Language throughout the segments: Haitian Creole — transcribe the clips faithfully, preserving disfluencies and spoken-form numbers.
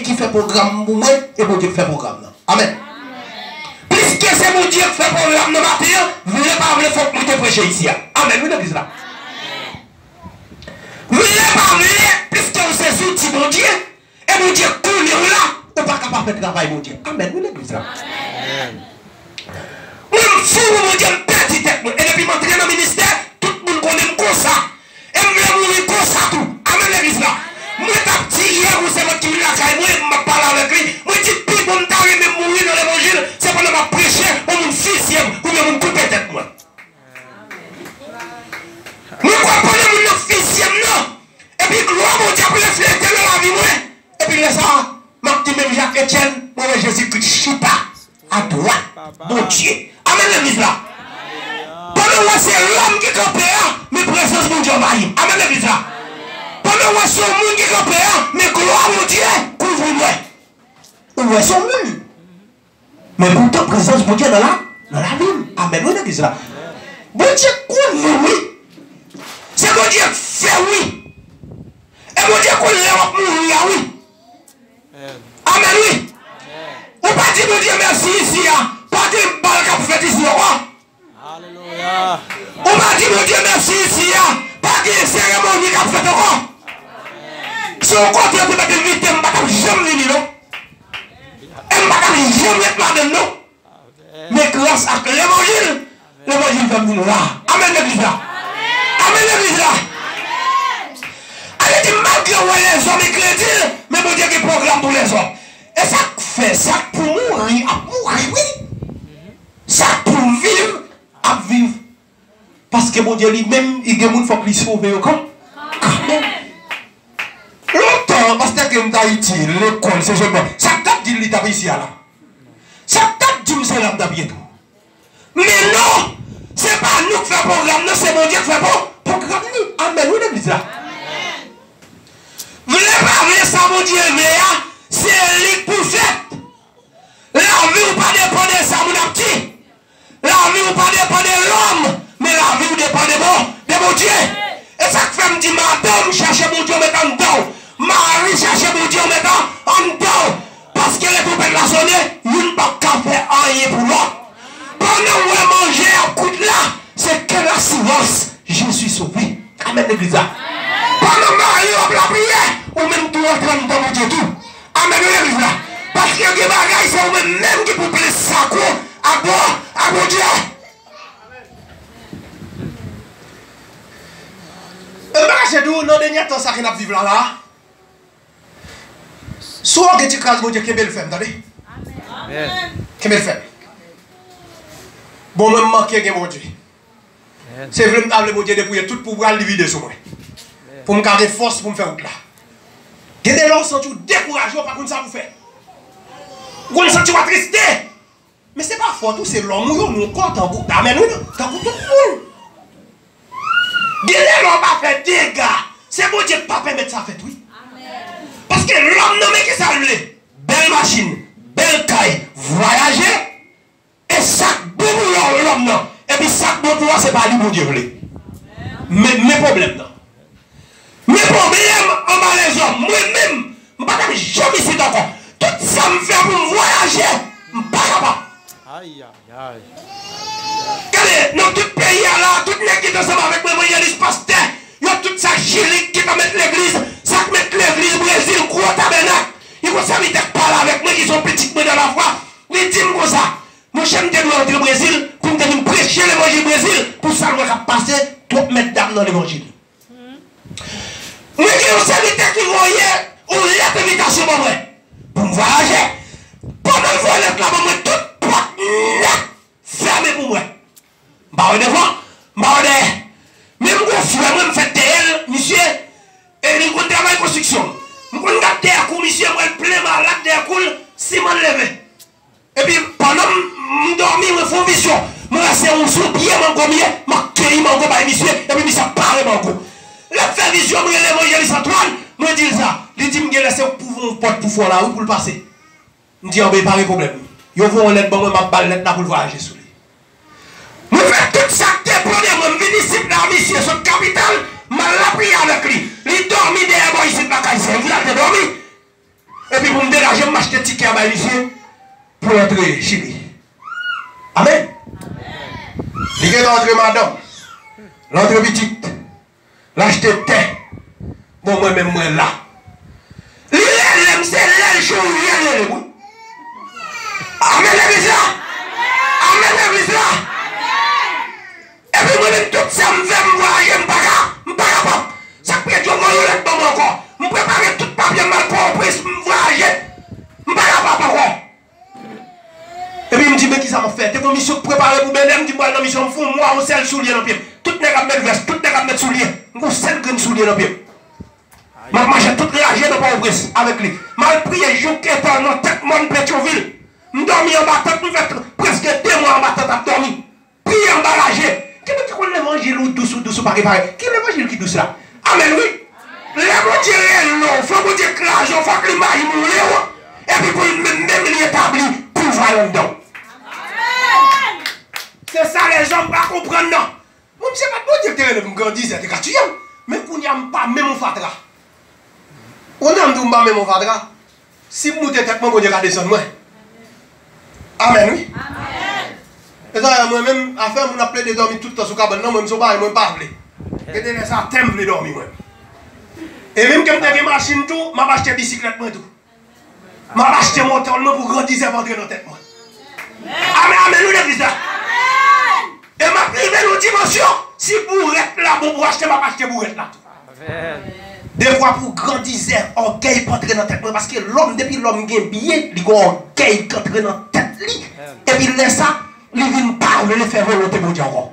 ki fè pwogram pou mwen, e Bondye k fè pwogram nan. Amèn. Piske se Bondye k fè pwogram nan maten an, vle pa vle, fòk mwen te preche isi a. Amèn, wi, legliz la. Vle pa vle, piske w se zouti Bondye, e Bondye konnen w la, ou pa ka pa fè travay Bondye. Amèn, wi, legliz la. Mwen, m fou pou Bondye, m pèdi tèt mwen. E depi m antre nan ministè, tout moun konnen m konsa. E m vle mouri konsa tou. Amèn, legliz la. Mwen t ap di yè, gon sèvant ki vin lakay mwen, m ap pale avèk li. Mwen di, pi bon, m ta renmen mouri nan levanjil, se pandan m ap preche, yon moun fizye m, oubyen moun koupe tèt mwen. Mwen kwè pandan moun nan fizye m nan, epi glwa Bondye ap reflete nan lavi mwen. Epi lè sa a, m ap di menm jan ak Etyèn, mwen wè Jezi Kris chita adwat Bondye. Amèn, legliz la. Pandan w wè se lòm ki kanpe a, men prezans Bondye anvayi m. Amèn, legliz la. Pandan w wè se yon moun ki kanpe a, men glwa Bondye kouvri mwen. Ou wè se yon moun. Men poutan, prezans Bondye nan la, nan lavi m. Amèn, wi, legliz la. Bondye konnen, wi. Se Bondye k fè, wi. E Bondye konn lè w ap mouri a, wi. Amèn, wi. Ou pa di Bondye mèsi isi a, pa gen bal k ap fèt isi ankò. Alelouya. Ou pa di Bondye mèsi isi a, pa gen seremoni k ap fèt ankò. Si w kote yo te mèt envite m, m pa t ap janm vini, non. E m pa t ap janm ret ladann, non. Men gras ak levanjil, levanjil fè m vin la. Amèn, legliz la. Amèn, legliz la. Ale di, malgre w wè lèzòm enkredil, men Bondye gen pwogram pou lèzòm. E sa k fè, sa k pou mouri, ap mouri, wi. Sa k pou viv, ap viv. Paske Bondye li menm, li gen moun fòk li sove yo kan, kanmenm. Lontan, pastè Ken t Ayiti, lekòl, se jèn mwen. Sa k t ap di l li t ap isi a la. Sa k t ap di m se la m t ap ye tou. Men non, se pa nou k fè pwogram nan, se Bondye k fè pwo-, pwogram li. Amèn, wi, legliz la. Vle pa vle, sa Bondye vle a, se li k pou fèt. Lavi w pa depann de sa moun ap di. Lavi w pa depann de lòm, men lavi w depann de Bon-, de Bondye. E sa k fè m di madanm, chache Bondye w met anndan w. Mari, chache Bondye w met an, anndan w. Paske lè twonpèt la sonnen, youn p ap ka fè anyen pou lòt. Pandan w wè manje ap kwit la, se quelle assurance, je suis sauvé. Amèn, legliz la. Pandan mari w ap lapriyè, ou menm tou antre anndan Bondye tou. Amèn, wi, legliz la. Paske gen bagay, se ou menm menm ki pou plis sa kou a Bon-, a Bondye. E m pa kache di w, nan dènye tan sa ke n ap viv la, la, si w gen ti kras Bondye, kenbe l fèm, tande? Amèn. Kenbe l fèm. Bon, mwen, m manke gen Bondye. Se vle m ta vle Bondye depouye tout poubral li vide sou mwen. Pou m ka gen fòs pou m fè wout la. Gen de lè w santi w dekouraje, w pa konn sa pou fè. Ou konn santi w atriste. Men se pa fòt ou, se lòm ou yo, nou kò tankou, amèn, wi, tankou tout moun. Gen de lè w pa fè dega, se Bondye k pa pèmèt sa fèt, wi. Paske lòm nan, men kisa l vle? Bèl machin, bèl kay, vwayaje. E sa k bon pou lò-, lòm nan, epi sa k bon pou ou a, se pa li Bondye vle. Men, men pwoblèm nan. Men pwoblèm anba lèzòm. Mwen menm, m pa t ap janm isit ankò. Tout sa m fè pou m vwayaje, m pa kapab. Ayayay. Gade, nan tout peyi a la, tout nèg ki t ansanm avèk mwen, evanjelis, pastè, yo tout sa k Chili, ki t met legliz, sa k met legliz Brezil, gwo tabènak. Li gon sèvitè k pale avèk mwen, ki se yon pitit mwen nan lafwa. Li di m konsa, Monchè, m te dwe antre Brezil pou m te vin preche levanjil Brezil pou sa l wè k ap pase, twòp mèt dam nan levanjil. Mwen gen yon sèvitè ki voye yon lèt envitasyon ban mwen pou m vwayaje. Pandan l voye lèt la ban mwen, tout pòt nèt fèmen pou mwen. M pa wè devan, m pa wè dèyè. Men m gon frè mwen, m fèt dèyè l, misye, e li konn travay konstriksyon. M konn gad dèyè kou misye, m wè l plen malad dèyè kou l, siman l leve. Epi, pandan m, m dòmi, mwen fè yon vizyon. Mwen wè se yon, sou pye mango m ye, m ap keyi mango bay misye, epi misye ap pare mango. Lè m fè vizyon, m rele evanjelis Antwàn, mwen di l sa. Li di m genlè se ou k pou ouvri yon pòt pou frè w la, wi, pou l pase. M di, anben, pa gen pwoblèm. Yo voye yon lèt ban mwen, m ap ba l lèt la pou l vwayaje sou li. Mwen fè tout sa k depann de mwen, m vin isit la, misye sot kapital, m al lapriyè avèk li. Li dòmi dèyè bò isit lakay sè l, li al te dòmi. Epi pou m degaje m, m achte tikè a bay misye pou l antre Chili. Amèn. Li gentan antre madanm, l antre pitit, l achte tè. Bon, mwen menm, mwen la. Li rele m, se lè l chou, li rele m, wi. Amèn, legliz la. Amèn, legliz la. Epi mwen menm, tout sa m fè, m vwayaje, m pa ka, m pa kapab. Sa k fè Dye voye yon lèt ban mwen ankò. M prepare tout papye m al Pòtoprens, m vwayaje. M pa kapab ankò. Epi m di, "Men kisa m ap fè?" Te gon misyon k prepare pou Benè, m di, "M pral nan misyon, m fè yon mwa, yon sèl soulye nan pye m." Tout nèg ap met vès, tout nèg ap met soulye. M gon sèl grenn soulye nan pye m. M ap mache tout raje nan Pòtoprens avèk li. M al priye jouk etan nan tèt mòn Petyonvil. M dòmi anba tant, m fè t-, prèske de mwa anba tant ap dòmi. Priye anba raje. Gen moun ki konn levanjil ou dous, ou dous, ou pa gen parèy. Ki levanjil ki dous la? Amèn, wi. Lè Bondye rele w, fò Bondye kraze w, fòk li mayi moule w, epi pou l menm, menm li etabli pouvwa l anndan w. Se sa lèzòm pa konprann nan. Mwen, misye pa t Bondye ki te rele m grandizè, te ka tiye m. Men kounye a, m pa menm yon fatra. Ou nan m di w m pa menm yon fatra. Si m moute tèt mwen, Bondye ka desann mwen. Amèn, wi. E dayè, mwen menm, afè moun ap plede dòmi tout tan sou kabann nan, mwen, m se yon bagay mwen pa vle. Gen de lè sa, atè m vle dòmi, mwen. E menm ke m te gen machin tou, m ap achte bisiklèt mwen tou. M ap achte motò mwen pou grandizè pa antre nan tèt mwen. Amèn, amèn, wi, legliz la. E m ap rive nan dimansyon, si bourèt la bon pou achte, m ap achte bourèt la tou. Defwa pou grandizè, ògèy pa antre nan tèt mwen, paske lòm, depi lòm gen byen, li gen ògèy k antre nan tèt li. Epi lè sa, li vin pa vle fè volonte Bondye ankò.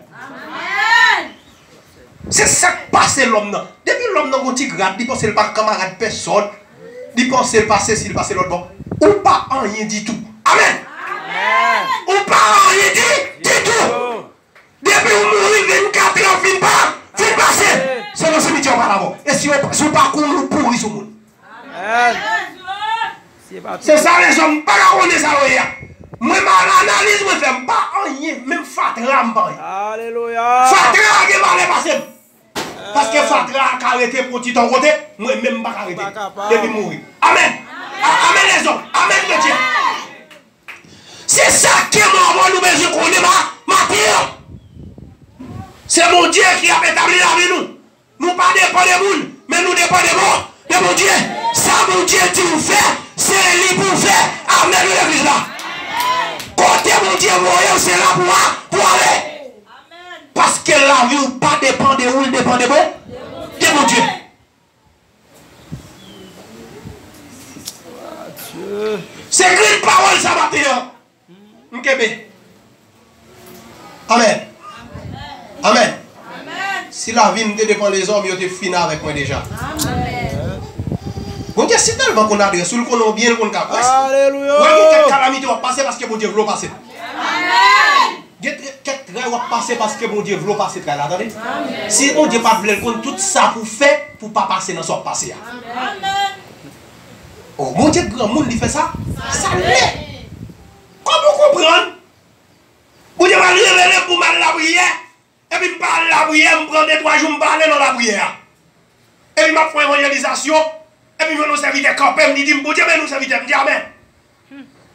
Se sa k pase lòm nan. Depi lòm nan gon ti grad, li panse l pa kanmarad pèsòn. Li panse l pa sesi, li pase lòt bò. Ou pa anyen ditou. Amèn. Ou pa anyen di, ditou. Depi w mouri, vennkat è fin pa, fin pase. Se nan simityè w pral avè w. E si w, si w pa kouri, w pouri sou moun. Se sa lèzòm pa ka konnen sa yo ye a. Mwen, m al analiz mwen fè, m pa anyen, menm fatra m pa anyen. Fatra a gen valè pase m. Paske fatra a ka rete pou ti tan kote, mwen menm m pa ka rete. Depi m mouri. Amèn. A-, amèn lèzòm. Amèn Bondye. Se sa ke mwen avè w nou bezwen konnen ma-, maten an. Se Bondye ki ap etabli lavi nou. Nou pa depann de moun, men nou depann de Bon-, de Bondye. Sa Bondye di w fè, se li pou w fè. Amèn, wi, legliz la. Kote Bondye voye w, se la pou w a-, pou w ale. Paske lavi w pa depann de ou, l depann de Bon-, de Bondye. Se grenn pawòl sa maten an. M kenbe. Amèn. Amèn. Si lavi m te depann lèzòm, yo te fin avèk mwen deja. Bondye si tèlman konn adrès ou, l konnen w byen, l konn ka pwès. Alelouya. Wè, gen kèk kalamite w ap pase paske Bondye vle w pase l. Gen trè-, kèk tray w ap pase paske Bondye vle w pase tray la, tande. Si Bondye pa t vle, l konn tout sa pou w fè pou w pa pase nan sa w ap pase a. O, Bondye granmoun, li fè sa. Sa l vle. Kòman w konprann? Bondye pral revele m pou m al lapriyè. Epi m pa al lapriyè, m pran de twa jou m pa ale nan lapriyè a. Epi m ap fè evanjelizasyon, epi m jwenn yon sèvitè kanpe m, li di m, "Bondye beni w, sèvitè." M di, "Amèn."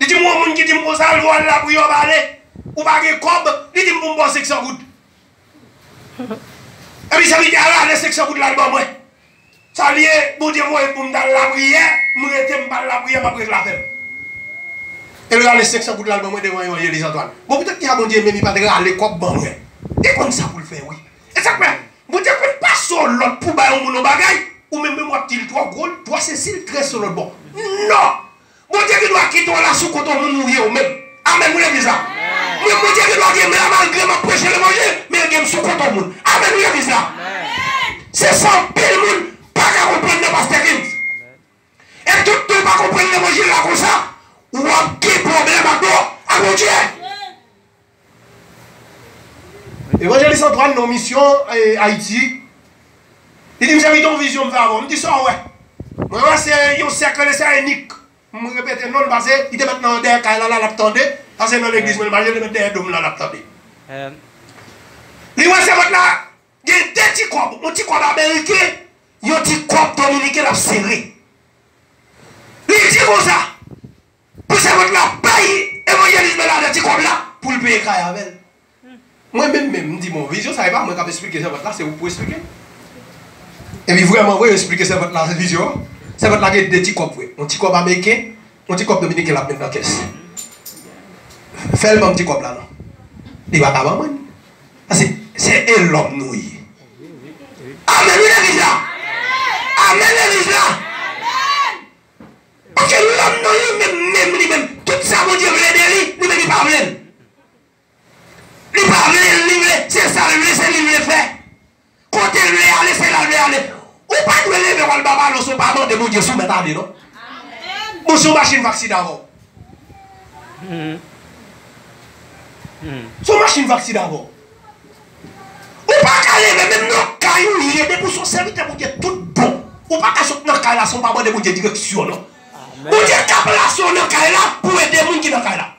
Li di m, "Yon moun ki di m konsa, l voye w al lapriyè, w pa ale, ou pa gen kòb." Li di m pou m ba w senk san goud. Epi sèvitè a rale senk san goud la, l ban mwen. Sa l ye, Bondye voye m pou m t al lapriyè, m rete m pa al lapriyè, m ap regle afè m. E l rale senk san goud la, l ban mwen devan evanjelis Antwàn. Bon, poutèt ki sa Bondye menm li pa t rale kòb ban mwen? Li konn sa pou l fè, wi. E sa k fè, Bondye konn pase yon lòt pou bay yon moun yon bagay, ou menm menm w ap di l twò gwo, l twò sesi, l trè sou lòt bò. Non! Bondye gen dwa kite w la sou kont yon moun ou ye ou menm. Amèn, wi, legliz la. Mwen, Bondye gen dwa gen m la malgre m ap preche levanjil, men gen m sou kont yon moun. Amèn, wi, legliz la. Se sa anpil moun pa ka konprann nan pastè Gims. E tout tan w pa konprann levanjil la konsa, w ap gen pwoblèm ak bon, ak Bondye. Evanjelis Antwàn nan misyon, e, Ayiti, li di m, "Cheri, gen yon vizyon m fè avè w." M di, "Sa w wè?" "Mwen wè se yon sèk rele sa Enik." M repete non l pase, li te mèt nan dèyè kay la, la, l ap tande. Sa se nan legliz mwen l mache, li te mèt dèyè do m la, l ap tande. Li wè sèvant la gen de ti kòb, yon ti kòb ameriken, yon ti kòb dominiken l ap sere. Li di konsa, pou sèvant la bay evanjelis Bènadan ti kòb la pou l peye kay avè l. Mwen menm menm, m di, bon, vizyon sa e pa mwen k ap esplike sèvant la, se ou k pou esplike. Epi vrèman vre, yo esplike sèvant la vizyon an. Sèvant la gen de ti kòb vre. Yon ti kòb ameriken, yon ti kòb dominiken l ap met nan kès. Fè l ban m ti kòb la non. Li pa ka ban mwen. Paske se e lòm nou ye. Amèn wi legliz la. Amèn legliz la. Paske lòm nan li menm, menm li menm, tout sa Bondye vle de li, li menm li pa vle l. Li pa vle l, li vle, se sa l vle, se li l vle fè. Kote l vle ale, se la l vle ale. Ou pa dwe leve w al ba balon si w pa mande Bondye si w mèt ale non. Bon, si yon machin fè aksidan avè w. Si yon machin fè aksidan avè w. Ou pa ka leve menm nan kay ou ye, depi w se yon sèvitè Bondye tout bon. Ou pa ka sot nan kay la san w pa mande Bondye direksyon non. Bondye ka plase w nan kay la pou ede moun ki nan kay la.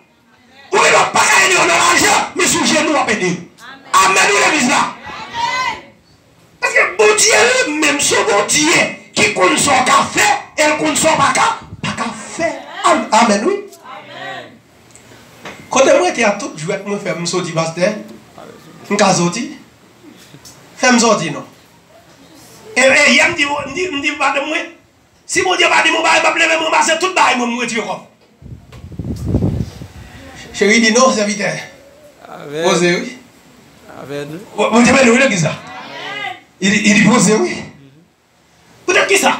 Ou gendwa pa ka ede yo nan lajan, men sou jenou w ap ede yo. Amèn wi legliz la. Paske Bondye li menm se yon Bondye ki konn sa w ka fè, e l konn sa w pa ka, pa ka fè. Am- Amèn wi. Kote m rete a, tout jwèt mwen fè m soti pastè. M ka soti. Fè m soti non. E, e yè m di, m di, m di madanm mwen, si Bondye pa di m yon bagay, m ap leve m ranmase tout bagay mwen, m retire kò m. Cheri di non, sèvitè. Poze wi. Bondye beni w wi legliz la. Li di, li di poze wi. Poutèt kisa?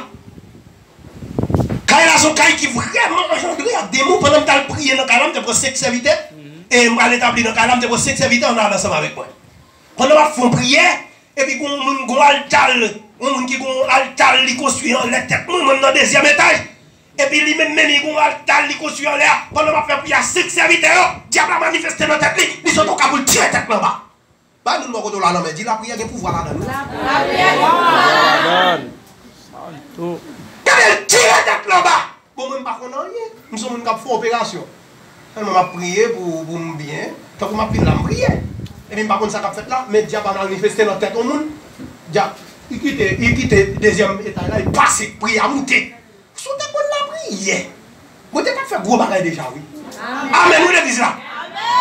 Kay la se yon kay ki vrèman anjandre ak demon. Pandan m t al priye nan kay la, m te pran senk sèvitè e m pral etabli nan kay la, m te pran senk sèvitè ann al ansanm avèk mwen. Pandan m ap fè yon priyè, epi gon moun, gon alta, yon moun ki gon alta li konstwi anlè tèt mwen, mwen m nan dezyèm etaj. Epi li menm menm li gon alta li konstwi anlè a. Pandan m ap fè priyè a, senk sèvitè yo, dyab la manifeste nan tèt li, li sot okap pou l tire tèt lan ba. Bay moun bò kote w la nan men, di lapriyè gen pouvwa ladan l wi. Gade l tire tèt lan ba. Bon, mwen m pa konn anyen. M se yon moun k ap fè operasyon. Sèlman m ap priye pou, pou m byen. Tankou m ap vin la, m priye. Epi m pa konn sa k ap fèt la, men dyab la manifeste nan tèt yon moun. Dyab, li kite, li kite dezyèm etaj la, li pase, priyè a moute. Si w te konn lapriyè, mwen te t ap fè gwo bagay deja wi. Amèn wi legliz la.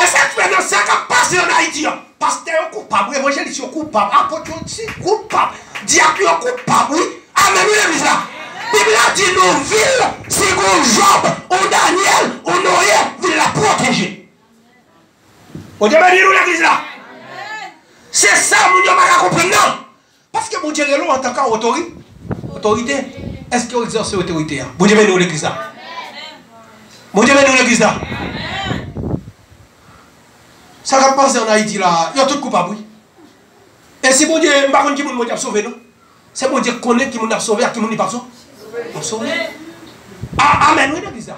E sa k fè nan sa k ap pase ann Ayiti an, pastè yo koupab, evanjelis yo koupab, apot yo di koupab, dyak yo koupab wi. Amèn wi legliz la. Bib la di nou vil, si gon Jòb, on Danyèl, on Noye, vil la pwoteje. Bondye beni nou legliz la. Se sa moun yo pa ka konprann nan. Paske Bondye rele w antanke otori, otorite. Èske w egzèse otorite a? Bondye beni w legliz la. Bondye beni w legliz la. Sa k ap pase ann Ayiti la, yo tout koupab wi. E si Bondye, m pa konn ki moun Bondye ap sove non. Se Bondye k konnen ki moun l ap sove ak ki moun li p ap so-, ap sove. A, amèn wi legliz la.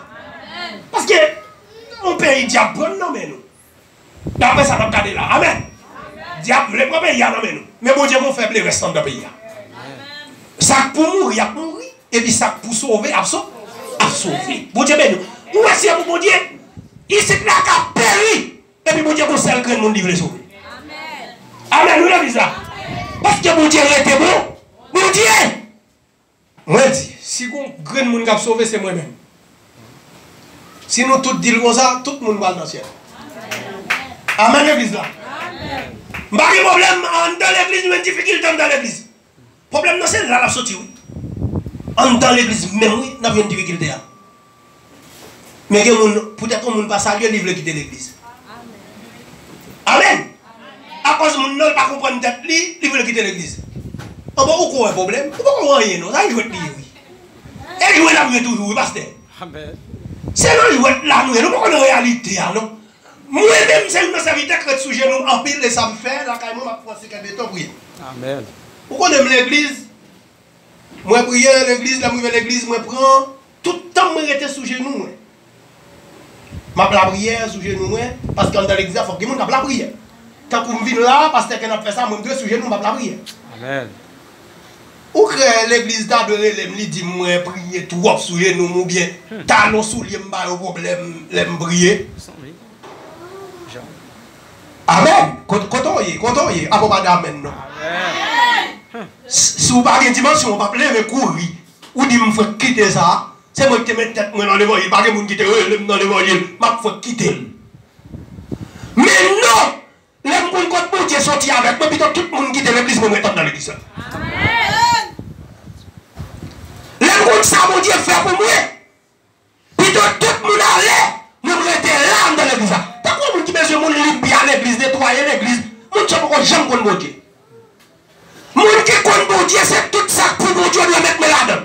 Paske yon peyi dyab pran nan men nou. Daprè sa n ap gade la. Amèn. Dyab vle pran peyi a nan men nou. Men Bondye gon fèb le rès anndan peyi a. Sa k pou mouri ap mouri, epi sa k pou sove ap so-, ap sove. Bondye beni w. Ou wè si e pou Bondye, isit la ka peri, epi Bondye gon sèl grenn moun li vle sove. Amèn wi legliz la. Paske Bondye rete bon. Bondye Mwen di, si gon grenn moun k ap sove, se mwen menm. Si nou tout di l konsa, tout moun pral nan syèl. Amèn legliz la. M pa gen pwoblèm anndan legliz, nou jwenn difikilte anndan legliz. Pwoblèm nan se la l ap soti wi. Anndan legliz menm wi, n ap jwenn difikilte a. Men gen moun, poutèt yon moun pa salye, li vle kite legliz. Amèn. Akoz moun nan pa konprann tèt li, li vle kite legliz. Anben ou kwè pwoblèm, ou poko wè anyen non, sa e jwèt li ye wi. E jwe n ap jwe toujou wi pastè. Se nan jwèt la nou ye, nou poko nan reyalite a non. Mwen menm se youn nan sèvitè k ret sou jenou anpil e sa m fè lakay mwen m ap pran sik e beton priye. Ou konnen m legliz, mwen priye legliz, lè m rive legliz mwen pran tout tan mwen rete sou jenou mwen. M ap lapriyè sou jenou mwen, paske anndan legliz la fòk gen moun k ap lapriyè. Tankou m vin la, pastè Ken ap fè sa, mwen m dwe sou jenou m ap lapriyè. Ou kwè legliz ta dwe rele m, li di m mwen priye twòp sou jenou m oubyen talon soulye m ba yo pwoblèm lè m priye? Amèn. Kot-, kote w ye? Kote w ye? Apa w pa di amèn non. Si w pa gen dimansyon, w p ap leve kouri. Ou di m fwenk kite sa. Se mwen ki te met tèt mwen nan levanjil, pa gen moun ki te rele m nan levanjil, m ap fenk kite l. Men non, lè m konn kot Bondye soti avèk mwen, pito tout moun kite legliz mwen, mwen ret anndan legliz la. Lè m konn sa Bondye fè pou mwen, pito tout moun ale, mwen m rete la anndan legliz la. Tankou yon moun ki bezwen moun li byen legliz, netwaye legliz, moun sa poko janm konn Bondye. Moun ki konn Bondye, se tout sa k pou Bondye, yo dwe met men ladan l.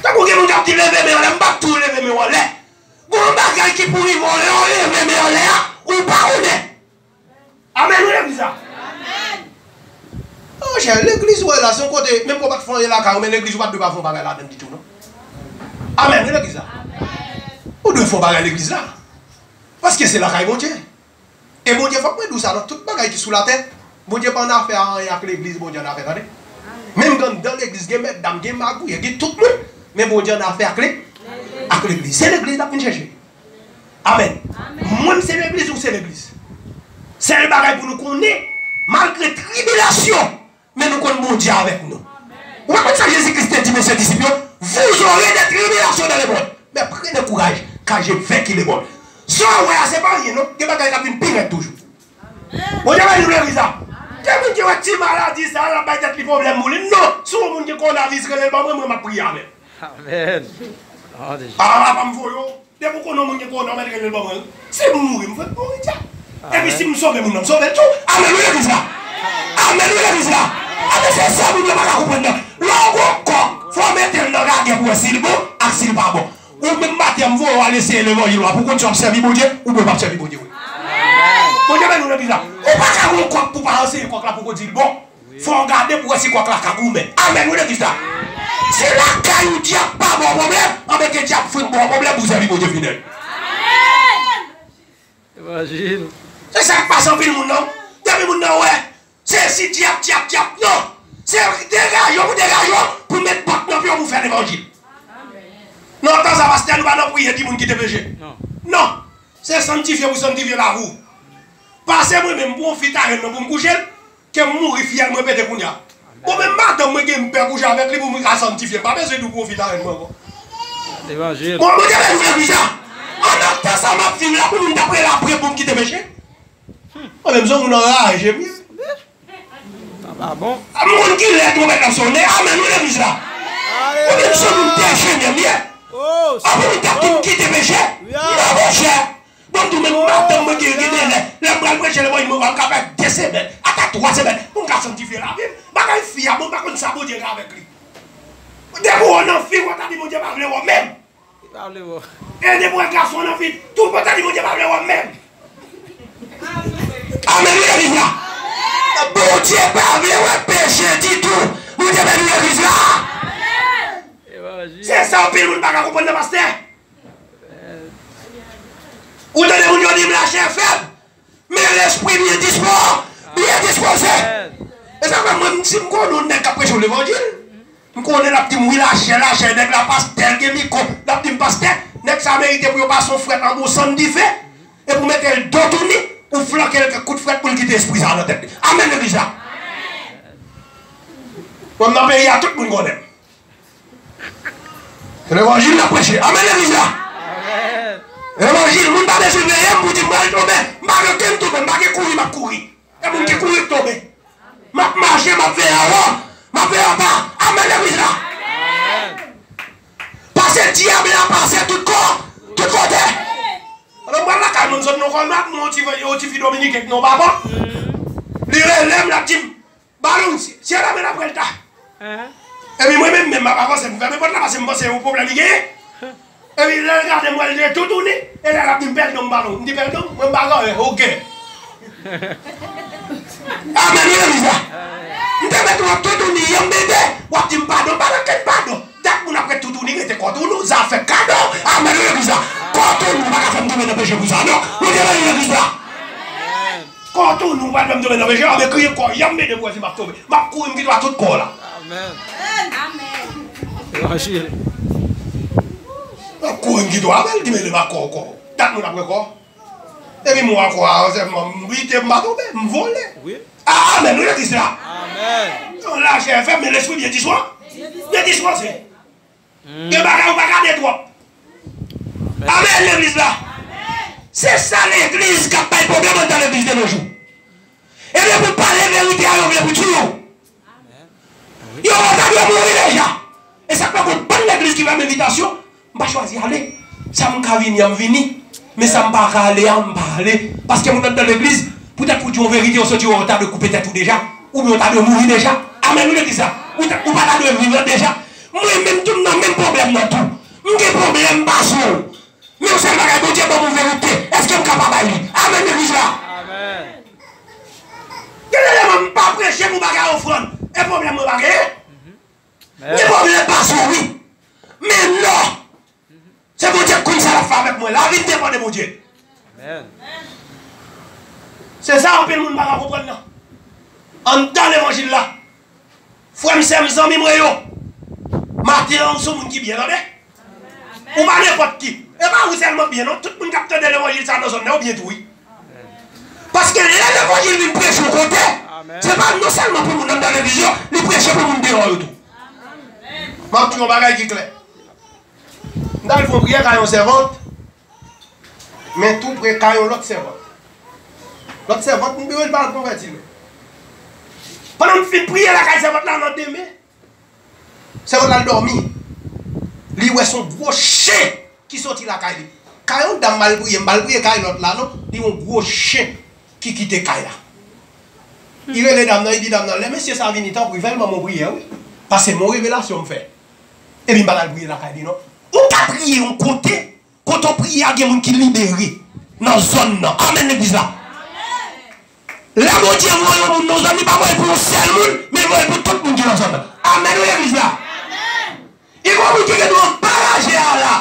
Tankou gen moun k ap di leve men anlè, m p ap di w leve men w anlè. Gon bagay ki pou rive w lè w leve men anlè a, ou pa konnen. Amèn, wi, legliz la. Monchè, legliz ou wè la, se yon kote, menm ke w pa t fè anyen lakay ou, men legliz ou pa t dwe pa fè yon bagay ladan l ditou, non. Amèn, wi, legliz la. Ou dwe fè yon bagay legliz la. Paske se lakay Bondye. E Bondye, fòk mwen di w sa, nan tout bagay ki sou latè, Bondye pa annafè a anyen ak legliz, Bondye annafè, tande. Menm anndan legliz, gen mètdam, gen magouyè, gen tout moun, men Bondye annafè ak le, ak legliz. Se legliz l ap vin chèche. Amèn. Mwen, m se legliz, ou se legliz. Sèl bagay pou nou konnen, malgre tribilasyon, men nou konn Bondye avèk nou. Ou pa konn sa Jezi Kris te di mesye disip yo? Vous aurez des tribulations dans le monde, mais prenez courage, car j'ai vaincu le monde. Sa w wè a, se pa anyen, non. Gen bagay k ap vin pi rèd toujou. Bondye beni nou legliz la. Gen moun ki wè ti maladi sa, l ap bay tèt li pwoblèm pou li. Non, si w wè moun gen kowonaviris, rele l ban mwen, mwen, m ap priye avè l. Amèn. A, papa m voye w. Depi w konnen yon moun gen kowona, w mèt rele l ban mwen. Si m mouri, m fèk mouri, djab. Epi si m sove moun nan, m sove l tou. Amèn, wi, legliz la. Amèn, wi, legliz la. Amèn, se sa moun yo pa ka konprann nan. Lè w gon kòk, fò w mete l nan gagè pou w wè si l bon ak si l pa bon. Ou menm maten an, m voye w al eseye levanjil la pou w konn si w ap sèvi Bondye oubyen w p ap sèvi Bondye vre. Bondye beni w, legliz la. Ou pa ka gon kòk pou w pa anseye kòk la pou w konn si l bon. Fò w gade pou w wè si kòk la ka goumen. Amèn, wi, legliz la. Si lakay ou dyab pa ba w pwoblèm, anben ke dyab fenk ba w pwoblèm pou w sèvi Bondye fidèl. Evanjil. Se sa k pase anpil moun nan. Depi moun nan wè, se si dyab, dyab, dyab, non. Se degaje w pou degaje w pou met bòt nan pye w pou fè levanjil. Non, tan sa, pastè, nou pa nan priye di moun kite peche. Non. Se santifye pou santifye lavi w. Pase mwen menm pou yon fi ta jwenn mwen pou m kouche l, ke m mouri, fyèl mwen pete kounye a. Bon, men madanm mwen gen m pè kouche avèk li pou mwen ka santifye. M pa bezwen di w pwofit avèk mwen ankò. Levanjil. Bon, mwen te bezwen di sa. An nan tan sa m ap viv la, pou moun t ap rele apre pou m kite peche. Mwen menm se yon moun anraje m ye. Sa pa bon. M konn kilè twonpèt la sonnen. Amèn, wi, legliz la. Mwen menm se yon moun dejennen m ye. Apre moun t ap di m kite peche. Non, monchè. Bon, tou menm madanm mwen gen, gen de lè, lè m pral preche levanjil, mwen wè m ka fè de semèn, ata twa semèn, pou m ka santifye lavi m. Bagay fi a, bon, m pa konn sa Bondye gen avèk li. Depi w nan fi, w ta di Bondye pa vle wè w menm. Li pa vle wè w. E depi w gason nan fi, tou w ta di Bondye pa vle wè w menm. Amèn, wi, legliz la. Bondye pa vle wè peche ditou. Bondye beni legliz la. Evanjil. Se sa anpil moun pa ka konprann nan, pastè. Ou tande moun yo di m lachè fèb, men lespri byen dispo, byen dispoze. E sa fè mwen, si m konnen yon nèg k ap preche w levanjil, m konnen l ap di m wi lachè, lachè, nèg la pastè, l gen mikwo, l ap di m pastè, nèg sa merite pou yo pase yon frèt anba yon sann dife, e pou mete l do touni, ou flanke l kèk kout frèt pou l kite espri sa nan tèt li. Amèn, legliz la. Mwen, m nan peyi a, tout moun konnen m. Se levanjil n ap preche. Amèn, legliz la. Levanjil, moun pa bezwen veye m pou di m pral tonbe. M pa gen okenn tonbe, m pa gen kouri, m ap kouri. E moun ki kouri k tonbe. M ap mache, m ap veye anwo, m ap veye anba. Amèn, legliz la. Pase dyab la, pase tout kò, tout kote. Alò, m pral lakay mwen, m sot nan kò, m ap yon ti, yon ti fi dominiken k nan papa. Li rele m, l ap di m, Balon, si, si e la men apre l ta. Epi mwen menm, menm m ap avanse pou fèmen pòt la, paske m panse se yon pwoblèm li genyen. Epi lè l gade m, wè l toutouni, e lè l ap di m pèdon m balon. M di pèdon, mwen m pa gen anyen, oke. Amèn, wi, legliz la. M te mete w ap toutouni, yanm bebe, w ap di m padon, padon, ken padon? Dat moun ap ret toutouni, rete kò tounou, zafè kado. Amèn, wi, legliz la. Kò tounou, pa ka fè m tonbe nan peche pou sa, non. Bondye beni legliz la. Kò tounou pa janm tonbe nan peche, anben kriye kò, yanm bebe pou wè si m ap tonbe. M ap kouri, m kite w a tout kò w la. Amèn. Amèn. Evanjil. M ap kouri, m kite w a, men l di mele m a kò, kò. Dat moun ap wè kò. Epi m wè kò a, se m, m bite, m pa tonbe, m vole. Wi. A, amèn, wi, legliz la. Amèn. Yon lachè fèb, men lespri byen dispo-, byen dispoze. Gen bagay ou pa ka de twòp. Amèn, legliz la. Se sa legliz k ap bay pwoblèm anndan legliz de nos jours. Ebyen, pou pale verite a, yo vle pou tiye w. Yo, w ta dwe mouri deja. E sa k fè gon bann legliz ki fè m envitasyon, m pa chwazi ale. Sa m ka vini an, m vini. Men sa m pa ka ale an, m pa ale. Paske moun anndan legliz, poutèt ou di yon verite, yo soti, yo ta dwe koupe tèt ou deja. Oubyen ou ta dwe mouri deja. Amèn, wi, legliz la. Ou ta, ou pa ta dwe viv la deja. Mwen menm tou, m nan menm pwoblèm nan tou. M gen pwoblèm, m pa sou. Men yon sèl bagay, Bondye ban m yon verite. Èske m ka pa bay li? Amèn, legliz la. Amèn. Gen de lè m pa preche pou bagay ofrann. E pwoblèm mwen pa genyen. Men pwoblèm pa sou wi. Men non. Se Bondye k konn sa l ap fè avèk mwen. Lavi m depann de Bondye. Amèn. Se sa anpil moun pa ka konprann nan. Anndan levanjil la. Frè m, sè m, zanmi mwen yo. Maten an, ou se moun ki byen, tande? Ou pa nenpòt ki. E pa ou sèlman byen, non. Tout moun k ap tande levanjil sa nan zòn nan, yo byen tou, wi. Paske lè levanjil vin preche yon kote, se pa non sèlman pou moun anndan legliz yo, li preche pou moun deyò yo tou. M ap di yon bagay ki klè. M t al fè yon priyè kay yon sèvant. Men tou pre kay yon lòt sèvant. Lòt sèvant, m bezwen pa al konvèti l. Pandan m fin priye lakay sèvant la, nan demen, sèvant la al dòmi. Li wè se yon gwo chen ki soti lakay li. Kay yon dam m al priye, m pa al priye kay lòt la, non. Li yon gwo chen ki kite kay la. Li rele dam nan, li di dam nan, lè mesye sa vini, tanpri, fè l ban mwen priyè, wi. Paske m yon revelasyon m fè. Epi m pa t al priye lakay li, non. Ou ka priye yon kote, kote w priye a gen moun ki libere nan zòn nan. Amèn, legliz la. Lè Bondye voye yon moun nan zòn, li pa voye pou yon sèl moun, men li voye pou tout moun ki nan zòn nan. Amèn, wi, legliz la. E gon moun ki gen dwa anbaraje a la.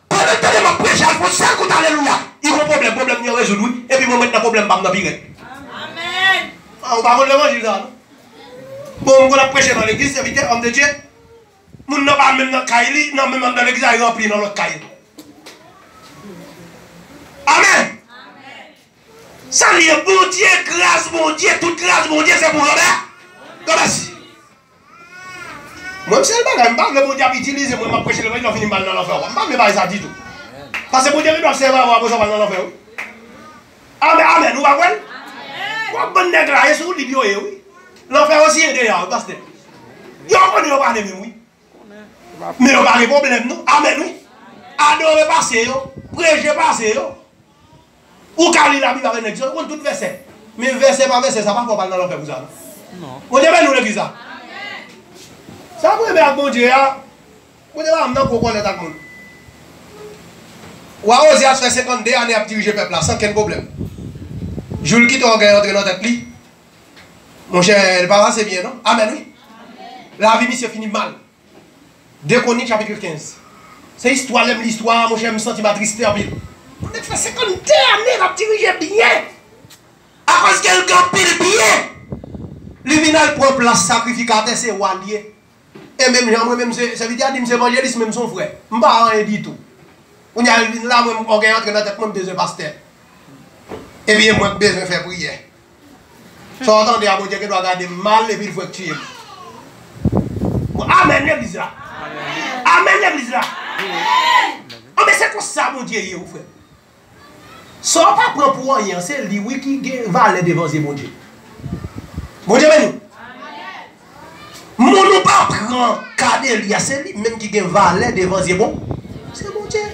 Pandan l tande m ap preche, al fè yon sèl kout alelouya. Li gon pwoblèm, pwoblèm li an rezoud, wi. Epi mwen, m ret nan pwoblèm pa m nan pi rèd. Amèn. Ah, ou pa konn levanjil sa, non? Bon, m konn ap preche nan legliz, sèvitè, homme de Dieu. Moun nan pa menm nan kay li, nan menm anndan legliz la, li ranpli nan lòt kay. Amèn. Sa li ye, Bondye, gras Bondye, tout gras Bondye, se pou Robè. Robè si. Mwen, m sèl bagay, m pa vle Bondye ap itilize mwen, m ap preche levanjil, lè w fini m al nan lanfè. M pa vle bagay sa ditou. Paske Bondye gen dwa sèvi avè w, apre sa w al nan lanfè, wi. Amèn, amèn, ou pa kwè l? Wap bann nèg la, e sou lib yo ye, wi. Lanfè yo siyen deja, wi, pastè. Yo konnen yo prale menm, wi. Men yo pa gen pwoblèm, non. Amèn, wi. Adore pase yo, preche pase yo. Ou ka li Labib avèk nèg sa yo, ou konn tout vèsè. Men vèsè pa vèsè, sa pa fè w pral nan lanfè pou sa, non. Non. Bondye beni w, legliz la. Sa pou renmen ak Bondye a, Bondye pa janm nan gwo kòlèt ak moun. Wa Ozyas fè senkannde ane ap dirije pèp la, san kenn pwoblèm. Jou l kite ògèy antre nan tèt li, monchè, li pa pase byen, non. Amèn, wi. Lavi misye fini mal. De Kwonik, chapit kenz. Se istwa, lè m li istwa a, monchè, m santi m atriste anpil. Yon nèg fè senkannde ane l ap dirije byen. Akoz ke l gen anpil byen, li vin al pran plas sakrifikatè, se wa l ye. E menm jan mwen menm, se, sèvitè a di m se evanjelis, men m se yon frè. M pa anyen ditou. Kounye a l vin la, mwen, ògèy antre nan tèt mwen, m bezwen pastè. Epi e mwen k bezwen fè priyè. Sa w tande a, Bondye gen dwa gade m mal epi l fwèk tiye m. Bon, amèn legliz la. Amèn legliz la. Anben, se konsa Bondye ye, wi, frè. Sa w pa pran pou anyen an, se li, wi, ki gen valè devan zye Bondye. Bondye beni w. Moun ou pa pran ka de li a, se li menm ki gen valè devan zye bon. Se Bondye.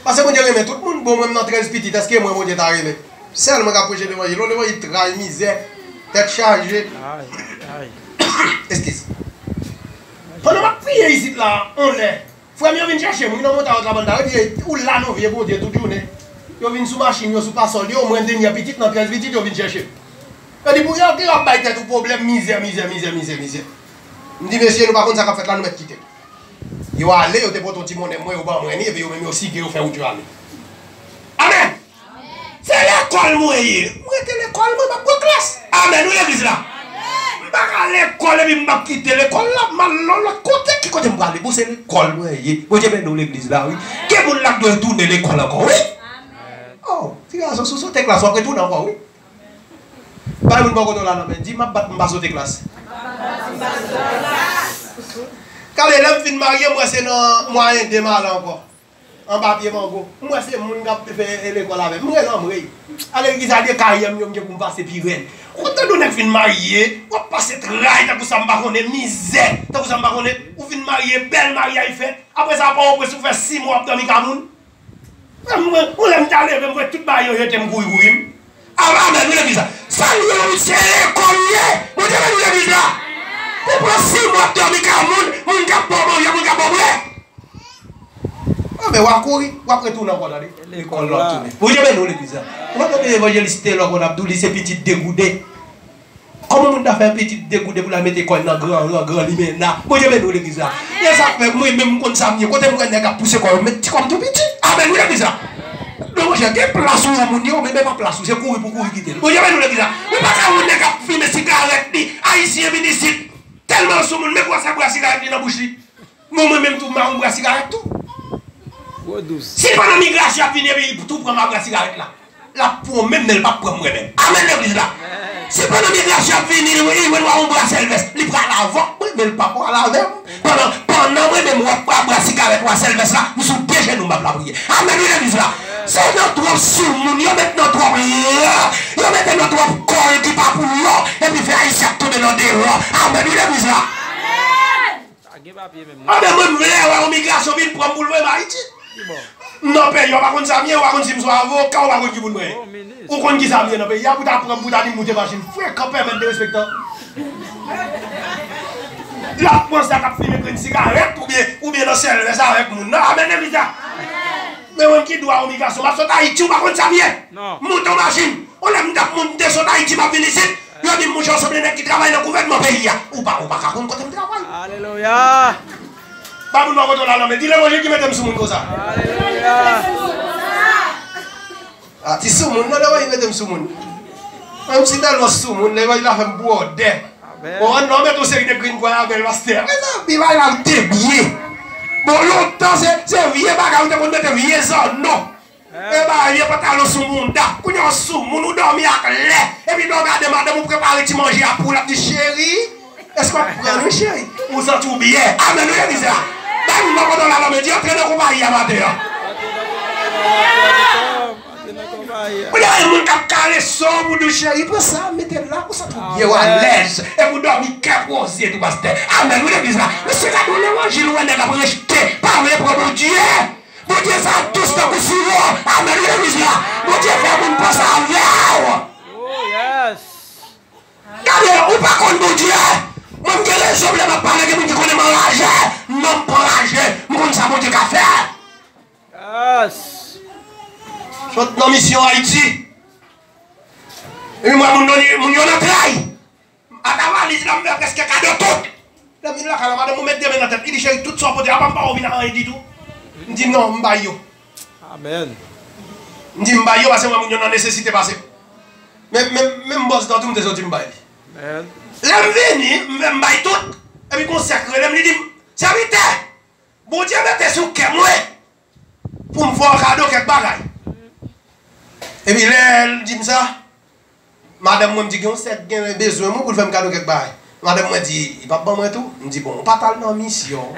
Paske Bondye renmen tout moun. Bon, mwen m nan trèz pitit, èske mwen Bondye ta renmen? Sèl mwen k ap preche levanjil, yon levanjil tray, mizè, tèt chaje. Ay, ay. Eskiz. Pandan m ap priye isit la, on lè, frè m yo vin chèche m, wi, nan Montagnot Labanda, yo di, ou la non, vye Bondye, tout jounen. Yo vin sou machin yo, sou pasòl yo, mwen dènyè pitit nan trèz pitit, yo vin chèche m. Yo di, pou yo, yo ap bay tèt ou pwoblèm, mizè, mizè, mizè, mizè, mizè. M di, mesye, nou pa konn sa k ap fèt la, nou mèt kite l. Yo ale, yo te pote yon ti monnen mwen, yo ban mwen li, epi yo menm yo sige, yo fè wout yo ale. Amèn! Se lekòl mwen ye. Mwen rete lekòl, mwen, m ap pran klas. Amèn, wi, legliz la. M pa ka lekòl, epi m ap kite lekòl la, m al nan lòt kote. Ki kote m prale? Bon, se lekòl mwen ye. Bondye beni w, legliz la, wi. Gen moun la k dwe tounen lekòl ankò, wi. Oh, ti gason, si w sote klas, w ap retounen ankò, wi. Bay moun bò kote w la nan men, di, m ap bat m pa sote klas. Gade, lè m fin marye, m wè se nan mwayen de m ale ankò. Anba pye mango. M wè se moun k ap fè lekòl avè m. M rele anmwey. Ale legliz la, de karyè m yo, m gen pou m pase pi rèd. Ou konn tande yon nèg fin marye, w ap pase tray tankou sa m pa konnen, mizè tankou sa m pa konnen. Ou fin marye, bèl maryaj fèt. Apre sa, pa w prens ou fè sis mwa w ap dòmi ka moun. Mwen, mwen, yon lè m ta leve, m wè tout bagay yo jete, m kouri kouri m. Amèn, wi, legliz la. Sa l ye, wi, se lekòl li ye. Bondye beni legliz la. Ou pran sis mwa ap dòmi ka moun, moun k ap ba w manje, moun k ap ba w bwè. Anben, w a kouri, w ap retounen ankò, tande. Lekòl la w ap tounen. Bondye beni w, legliz la. Ou pa tande evanjelis Telò konn ap di w li se pitit degouden. Kòman moun ta fè pitit degouden pou l al mete kò l nan gran ran, gran limena? Bondye beni w legliz la. E sa k fè mwen menm m konn sa m ye. Kote m wè nèg ap pouse kò yo, m met ti kò m tou piti. Amèn wi legliz la. Non monchè, gen plas ou yon moun ye, ou menm e pa plas ou, se kouri pou kouri kite l. Bondye beni w legliz la. Ou pa ka wè yon nèg ap fimen sigarèt li, ayisyen vin isit, tèlman l sou moun, men gwo sa bra sigarèt li nan bouch li. Bon, mwen menm tou, m a yon bra sigarèt tou. Gwo dous. Si pandan migrasyon ap vini epi tou pran ma bra sigarèt la, l ap pran w menm, men l p ap pran mwen menm. Amèn, legliz la. Si pandan migrasyon ap vini, li, li wè w a yon bra sèlvès, li pral avè w, mwen, men l p ap pral avè m. Pandan, pandan mwen menm, w ap pran bra sigarèt w a sèlvès la, m sou de jenou, m ap lapriyè. Amèn, wi, legliz la. Se nan twòp sou moun, yo met nan twòp la, yo mete nan twòp kòl ki pa pou yo, epi fè Ayisyen ap tonbe nan derò. Amèn, wi, legliz la. Pa gen papye menm, non. Anben, mwen, m vle wè yon migrasyon vin pran m pou l voye m Ayiti. Ki bò? M nan peyi, w pa konn sa m ye, w pa konn si m se avoka, w pa konn ki moun mwen ye. Oh, minis. Ou konn ki sa m ye nan peyi a, pou ta pran m, pou ta di m moute machin. Frekan, pèmèt derespektan. L ap pran sa k ap fimen grenn sigarèt, oubyen, oubyen nan sèlvès avèk moun nan. Amèn, legliz la. Men mwen ki dwa yon migrasyon, m ap sot Ayiti, ou pa konn sa m ye. Non. M moute yon machin. Yon lè m t ap moun, m te sot Ayiti, m ap vin isit. Yo di m, monchè, w sanble nèg ki travay nan gouvènman peyi a. Ou pa, ou pa ka konn kote m travay. Alelouya. Ba moun nan kote w la, non, men di levanjil ki mete m sou moun konsa. Alelouya. A, ti sou moun, non, levanjil mete m sou moun. Menm si tèlman sou moun, levanjil la fè m bwòdè. Amèn. Bon, ann non, mete yon seri de grenn pwa avè l, pastè. Men non, pi bay la, m te byen. Bon, lontan, se, se vye bagay, ou te konn mete vye zanno. E ba, vye pantalon sou mouda. Kounye a w sou moun, ou dòmi ak lè. Epi lè w gade madanm ou prepare ti manje a pou l, ap di, cheri, èske w ap pran wi, cheri? Ou santi w byen. Amèn, wi, legliz la. Bay moun nan kote w la, non, men di, antre nan konpayi a maten an. Kounye a, moun k ap karese w pou di w, cheri, pran sa, mete l la, ou santi w byen, w alèz. Epi w dòmi kè poze tou, pastè. Amèn, wi, legliz la. Mesye, gade yon levanjil, ou wè nèg ap rejte, pa vle pran Bondye. Bondye sa dous tankou siwo. Amèn, wi, legliz la. Bondye fè moun panse avè w. Oh, yes. Gade, ou pa konn Bondye. Mwen, m gen rezon lè m ap pale, gen moun ki konnen m anraje. Non, m pa anraje. M konn sa Bondye ka fè. Yes. Sot nan misyon Ayiti. Epi m wè moun nan, moun yo nan tray. Ata valiz la, m fè prèske kado tout. Lè m vin lakay la, madanm mwen met de men nan tèt li, li di, cheri, tout sa w pote a pa m pa ou vin ak anyen ditou. M di, non, m bay yo. Amèn. M di, m bay yo, paske m wè moun yo nan nesesite pase m. Men, men, menm bòs nan tou, m te soti, m bay li. Amèn. Lè m vini, m fè m bay tout. Epi gon sèk rele m, li di m, sèvitè, Bondye mete sou kè mwen pou m fè w kado kèk bagay. Epi lè l di m sa, madanm mwen, m di, gen yon sèk gen bezwen mwen pou l fè m kado kèk bagay. Madanm mwen di, li p ap ban mwen tou? M di, bon, ou pa t al nan misyon.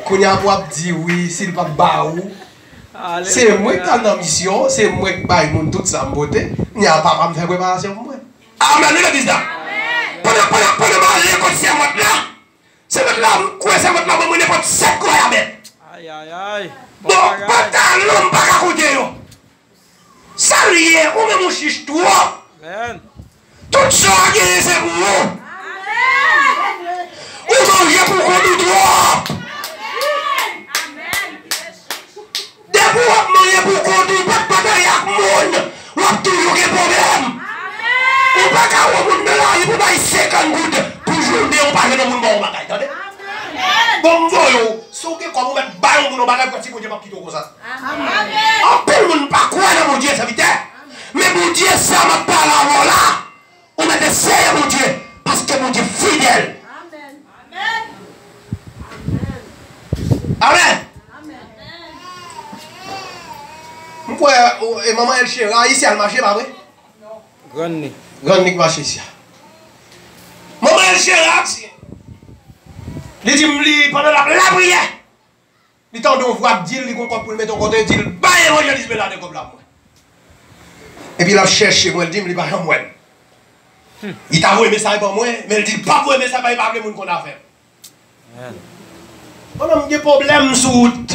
Kounye a pou w ap di wi, si l p ap ba ou. Se mwen k t al nan misyon, se mwen k bay moun tout sa m pote. Kounye a papa m fè preparasyon pou mwen. Amèn, wi, legliz la. Pandan, pandan, pandan m ale kot sèvant la, sèvant la, m kwè sèvant la ban mwen nenpòt sèt goyabèt. Ay, ay, ay. Bon, pantalon m pa ka konte yo. Sa l ye, ou menm ou chich twòp. Amèn. Tout sa w genyen se pou ou. Ou manje pou kont ou twòp. Depi w ap manje pou kont ou, w pa t patnè ak moun, w ap toujou gen pwoblèm. Ou pa ka wè moun nan lari pou bay senkant goud pou jounen, ou pa jwenn yon moun ba w yon bagay, tande. Bon, m voye w, si w gen kòb, ou mèt bay yon moun yon bagay, pou ti Bondye p ap kite w konsa. Anpil moun pa kwè nan Bondye, sèvitè. Men Bondye, sa m ap pale avè w la, ou mèt eseye Bondye, paske Bondye fidèl. Amèn. Amèn. M kwè, o, e manman Elchera, isi al mache, pa vre? Grann li. Grann li k mache isi a. Manman Elchera, ti, Li di m li, pandan l ap lapriyè, li tande yon vwa k di l, li gon kòb pou l mete yon kote, di l, "Bay evanjelis Beladen kòb la pou mwen." Epi l ap chèche mwen, l di m li pa janm wè m. Li ta voye mesaj ban mwen, men l di l p ap voye mesaj ban, li pa vle moun konn afè m. Pandan m gen pwoblèm sou wout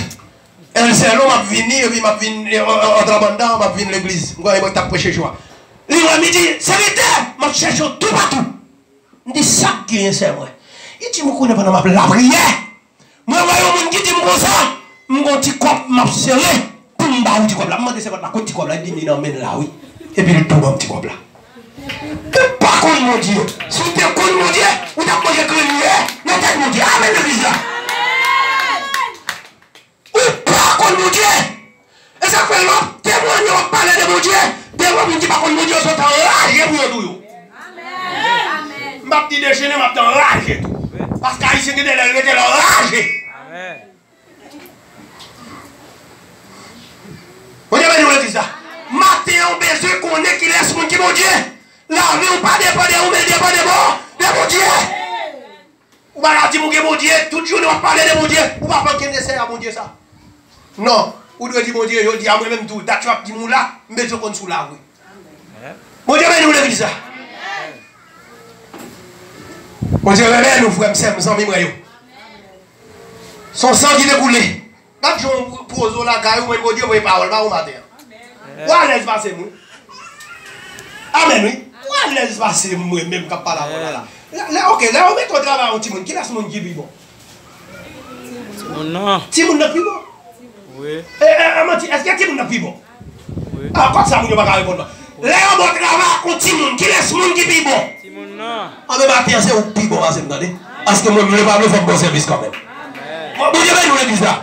Èl Sèlo, m ap vini, epi m ap vin, eh, eh, eh, Otrabanda, m ap vin legliz. M kwè mwen t ap preche jou a. Li wè m, li di, "Sèvitè, m ap chèche w toupatou." M di, "Sa k genyen, sè mwen?" Li di m, "Ou konnen pandan m ap lapriyè, mwen wè yon moun ki di m konsa, 'M gon ti kòb m ap sere pou m ba ou ti kòb la.'" M mande sèvant la, "Kot ti kòb la?" Li di m li nan men l la, wi. Epi l tou ban m ti kòb la. Ou pa konn Bondye. Si w te konn Bondye, ou t ap manje kreliye nan tèt Bondye. Amèn, legliz la. Ou pa konn Bondye. E sa k fè lè w ap temwanye, w ap pale de Bondye, devan moun ki pa konn Bondye yo sot anraje pou yo tou yo. M p ap di dechene, m ap di anraje tou. Paske Ayisyen gen de lè l rete l anraje. Bondye beni w, legliz la. Maten an, w bezwen konnen kilès moun ki Bondye. Lavi w pa depann de ou, men depann de bon, de Bondye. Ou pa ka di m ou gen Bondye, tout jounen w ap pale de Bondye, ou pa fè okenn esè a Bondye sa. Non, ou dwe di Bondye, jodi a mwen menm tou, dat yo ap di m ou la, m bezwen konn si w la vre. Bondye beni w, legliz la. Bondye renmen nou, frè m, sè m, zanmi mwen yo. Se yon san ki te koule. Gad jan w poze w lakay ou, men Bondye voye pawòl ba ou maten an. Ou alèz pase m, wi. Amèn, wi. Ou alèz pase m, mwen menm k ap pale avè w la, la. Lè, lè, oke, lè yo mete w travay yon timoun, kilès moun ki pi bon? Timoun nan. Timoun nan pi bon? Wi. E, e, e, manti, èske timoun nan pi bon? Wi. A, kòm sa moun yo pa ka reponn non. Lè yo ba w travay ak yon timoun, kilès moun ki pi bon? Timoun nan. Anben, maten an, se ou k pi bon pase m, tande. Paske mwen, m vle pa vle, fò m ba w sèvis kanmenm. Bon, Bondye beni w, legliz la.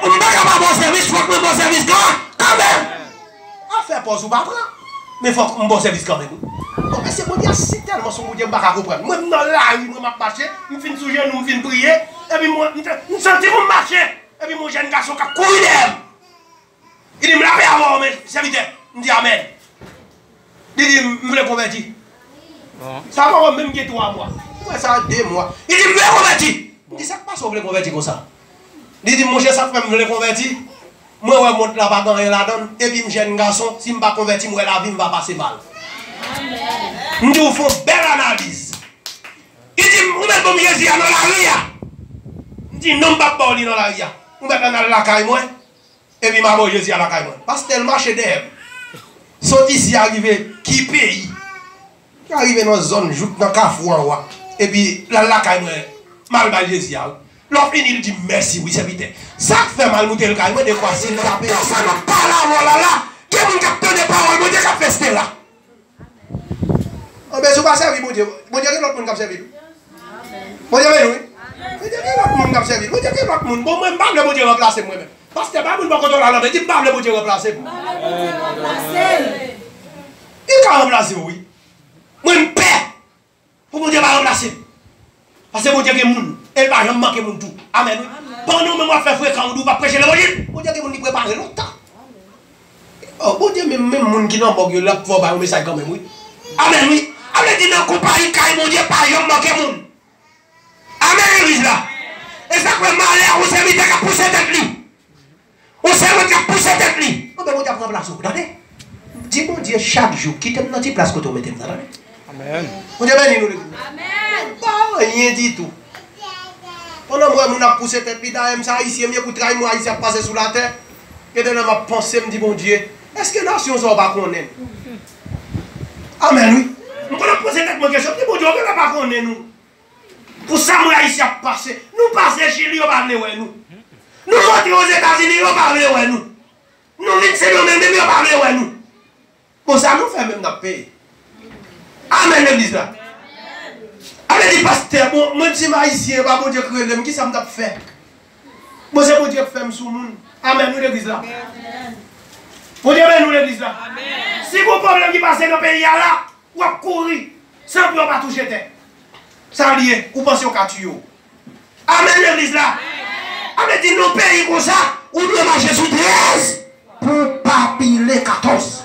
M pa ka pa ba w sèvis, fòk mwen ba w sèvis kanmenm. Afè pòz ou pa pran. Men fòk m ba w sèvis kanmenm, wi. Bon, mesye, Bondye a si tèlman se yon Bondye m pa ka konprann. Mwen, m nan lari, mwen, m ap mache, m fin sou jenou, m fin priye, epi mwen, m, m santi pou m mache, epi m wè yon jèn gason k ap kouri dèyè m. Li di m, "Lapè avè w, men, sèvitè." M di, "Amèn." Li di m, "M vle konvèti." Bon. Sa poko menm gen twa mwa. Mwen, sa de mwa. Li di m, "M vle konvèti." M di, "Sa k pase w vle konvèti konsa?" Li di m, "Monchè, sa k fè m vle konvèti, mwen wè mond la pa gen anyen ladan l, epi m jèn gason, si m pa konvèti, m wè lavi m va pase mal." M di, "Ou fè yon bèl analiz." Li di m, "Ou mèt ban m Jezi a nan lari a." M di, "Non, m p ap ba w li nan lari a. Ou mèt ann al lakay mwen." Epi m a ba w Jezi a lakay mwen. Pastè, l mache dèyè m. Sot isi a rive ki peyi? Li a rive nan zòn jouk nan kafou anwa. Epi l al lakay mwen, m al ba l Jezi a, wi. Lè w fini, l di m, "Mèsi, wi, sèvitè." Sa k fè m al moute l kay mwen, dekwa si l ta peye. Sa n ap pale avè w la la, gen moun k ap tande pawòl Bondye k ap fè Stella. Anben, si w pa sèvi Bondye, Bondye gen lòt moun k ap sèvi l. Bondye beni w, wi. Bondye gen lòt moun k ap sèvi l. Bondye gen lòt moun. Bon, mwen, m pa vle Bondye ranplase m, mwen menm. Pastè, bay moun bò kote w la, non, men di m pa vle Bondye ranplase m. Li ka ranplase w, wi. Mwen, m pè pou Bondye pa ranplase m. Paske Bondye gen moun, e l pa janm manke moun tou. Amèn, wi. Pandan w menm w ap fè frekan, ou di w p ap preche levanjil, Bondye gen moun li prepare lontan. Oh, Bondye menm, menm moun ki nan mòg yo, l ap fè w bay yon mesaj kanmenm, wi. Amèn, wi. A vle di nan konpayi kay Bondye pa janm manke moun. Amèn, legliz la. E sa k fè malè a yon sèvitè k ap pouse tèt li. Yon sèvant k ap pouse tèt li. Anben, Bondye ap ranplase w, tande. Di Bondye chak jou, kite m nan ti plas kote w mete m nan, tande. Amèn. Bondye beni nou, legliz. Amèn. Pa anyen ditou. Pandan m wè moun ap pouse tèt li, dayè m se Ayisyen m ye, pou tray mwen Ayisyen ap pase sou latè. Gen de lè m ap panse, m di, "Bondye, èske nasyon sa w pa konnen n?" Amèn, wi. M konn ap poze tèt mwen kesyon, m di, "Bondye, w genlè pa konnen nou." Pou sa mwen Ayisyen ap pase. Nou pase Chili, yo pa vle wè nou. Nou monte Ozetazini, yo pa vle wè nou. Nou vin Sendomeng, menm yo pa vle wè nou. Bon, sa nou fè menm n ap peye. Amèn, legliz la. A vle di, pastè, bon, mwen di m Ayisyen, pa Bondye k rele m, kisa m t ap fè? Bon, se Bondye k fè m sou moun. Amèn, wi, legliz la. Bondye beni w, legliz la. Si gon pwoblèm ki pase nan peyi a la, w ap kouri, san pye w pa touche tè. Sa l ye, ou panse yo ka tiye w. Amèn, legliz la. A vle di, nan peyi konsa, ou dwe mache sou trèz pou w pa pile katòz.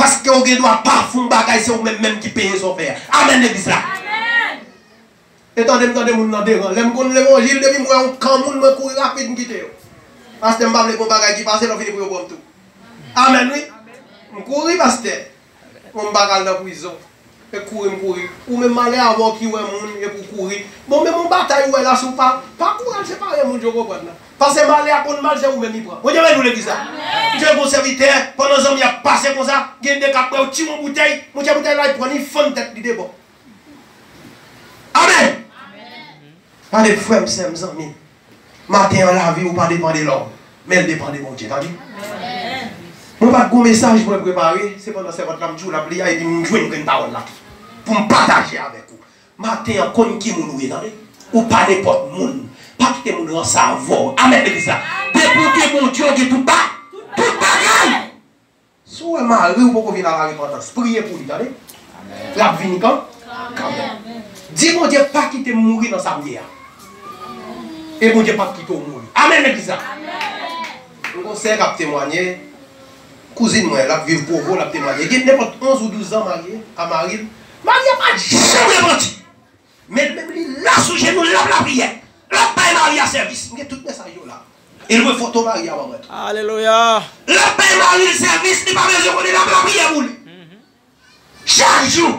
Paske w gen dwa pa fè yon bagay, se ou menm menm ki peye sa w fè a. Amèn, legliz la. Amèn. E tande m tande moun nan deran. Lè m konn levanjil, depi m wè yon kan moun, mwen kouri rapid, m kite yo. Pastè, m pa vle gen yon bagay ki pase, lè w fini pou yo pran m tou. Amèn, wi. M kouri, pastè. Bon, m pa ka al nan prizon. E kouri, m kouri. Ou menm malè avè w ki wè moun, epi w kouri. Bon, menm yon batay ou wè la, si w pa, pa kouri al separe moun, yo konprann nan. Paske malè a konn mal, se ou menm li pran. Bondye beni w legliz la. Amèn. Bondye bon sèvitè, pandan zanmi ap pase konsa, gen de k ap bwè, ou tire yon boutèy, monchè boutèy la, li pran, li fann tèt li de bò. Amèn. Amèn. Gade frè m, sè m, zanmi m. Maten an, lavi ou pa depann de lòm, men l depann de Bondye, tande. Amèn. Mwen pa t gon mesaj mwen prepare, se pandan sèvant la m di w l ap li a, epi m jwenn grenn pawòl la tou. Pou m pataje avèk ou. Maten an, konn ki moun ou ye, tande. Ou pa nenpòt moun. Pa kite moun ranse avè w. Amèn, legliz la. Depi w gen Bondye, w gen tout ba, tout bagay. Si w wè mari w poko vin a larepantans, priye pou li, tande. L ap vini kan? Kanmenm. Di Bondye, pa kite m mouri nan sa m ye a. E Bondye p ap kite w mouri. Amèn, legliz la. M gon sè k ap temwanye. Kouzin mwen, l ap viv Pwovo, l ap temwanye. Gen nenpòt onz ou douz zan marye a mari l. Mari a pa janm repanti. Men li menm, li la sou jenou l, l ap lapriyè. L ap bay mari a sèvis. M gen tout mesaj yo la. E l voye foto mari a ban mwen tou. Alelouya. L ap bay mari l sèvis, li pa bezwen konnen, l ap lapriyè pou li. Chak jou.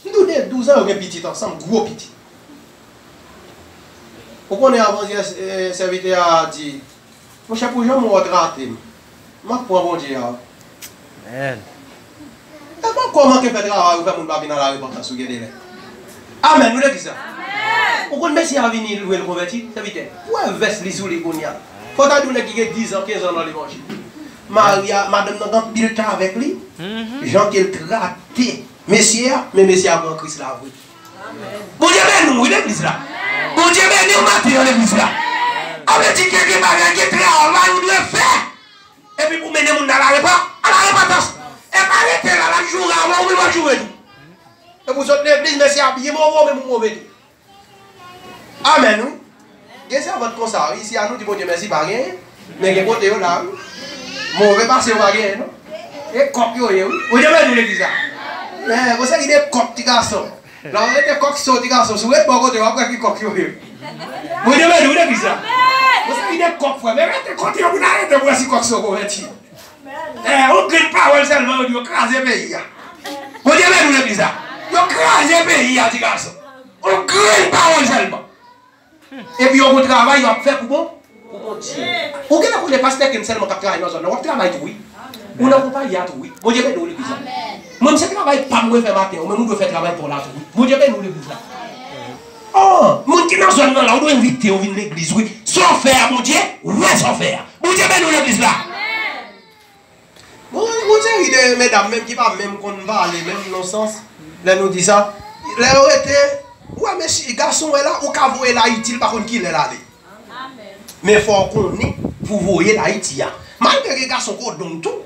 M di w de douz an, yo gen pitit ansanm, gwo pitit. Ou konnen avan yè, eh, sèvitè a di, monchè, pou jan mwen wè w trate m, m ap pran Bondye a. Amèn. E pa kòman ke fè travay ou fè moun pa vin a larepantans ou gen de lè. Amèn, wi, legliz la. Ou konn mesye a vini lwe l konvèti, sèvitè. Pou wè vès li sou li kounye a. Fò ta di w nèg ki gen diz an, kenz an nan levanjil. Mari a, madanm nan gen anpil tan avèk li. Jan ke l trate mesye a, men mesye a pran Kris la vre. Bondye beni w, wi, legliz la. Bondye beni w maten an, legliz la. A vle di ke gen bagay, gen travay ou dwe fè. Epi pou mennen moun nan a la repa-, a la repantans. E pa rete la, l ap joure avè w, ou menm w ap joure tou. Epi w sot legliz, mesye a byen move, ou menm ou move tou. Amèn, wi. Gen sèvant konsa, wi. Isi a nou di Bondye mèsi, pa genyen. Men gen kote yo la, wi. Move pase yo pa genyen, non. E kòk yo ye, wi. Bondye beni w legliz la. Men, gon seri de kòk ti gason. Lè w rete kòk so, ti gason, si w ret bò kote, w ap wè ki kòk yo ye. Bondye beni w, legliz la. Gon seri de kòk, frè, men rete kote yo pou n arete pou wè si kòk so konvèti. Eh, yon grenn pawòl sèlman, yo di yo kraze peyi a. Bondye beni w, legliz la. Yo kraze peyi a, ti gason. Yon grenn pawòl sèlman. Epi yo gon travay yo ap fè pou bon, pou Bondye. Ou genlè konnen pastè Ken sèlman k ap travay nan zòn nan, w ap travay tou wi. Ou nan konpayi a tou wi. Bondye beni w legliz la. Mwen menm se travay pa m mwen fè maten an, ou menm ou dwe fè travay pa w la tou wi. Bondye beni w legliz la. Oh, moun ki nan zòn nan la, ou dwe envite yo vin legliz wi. Sa w fè a Bondye, wè sa w fè a. Bondye beni w legliz la. Bon, yon seri de medam menm ki pa menm konn pale menm nan sans, lè nou di sa, lè yo rete, ou wè mesye, gason wè la, ou ka voye l Ayiti, li pa konn kilè l ale. Men fò w konnen pou voye l Ayiti a. Malgre gen gason k odonk tou,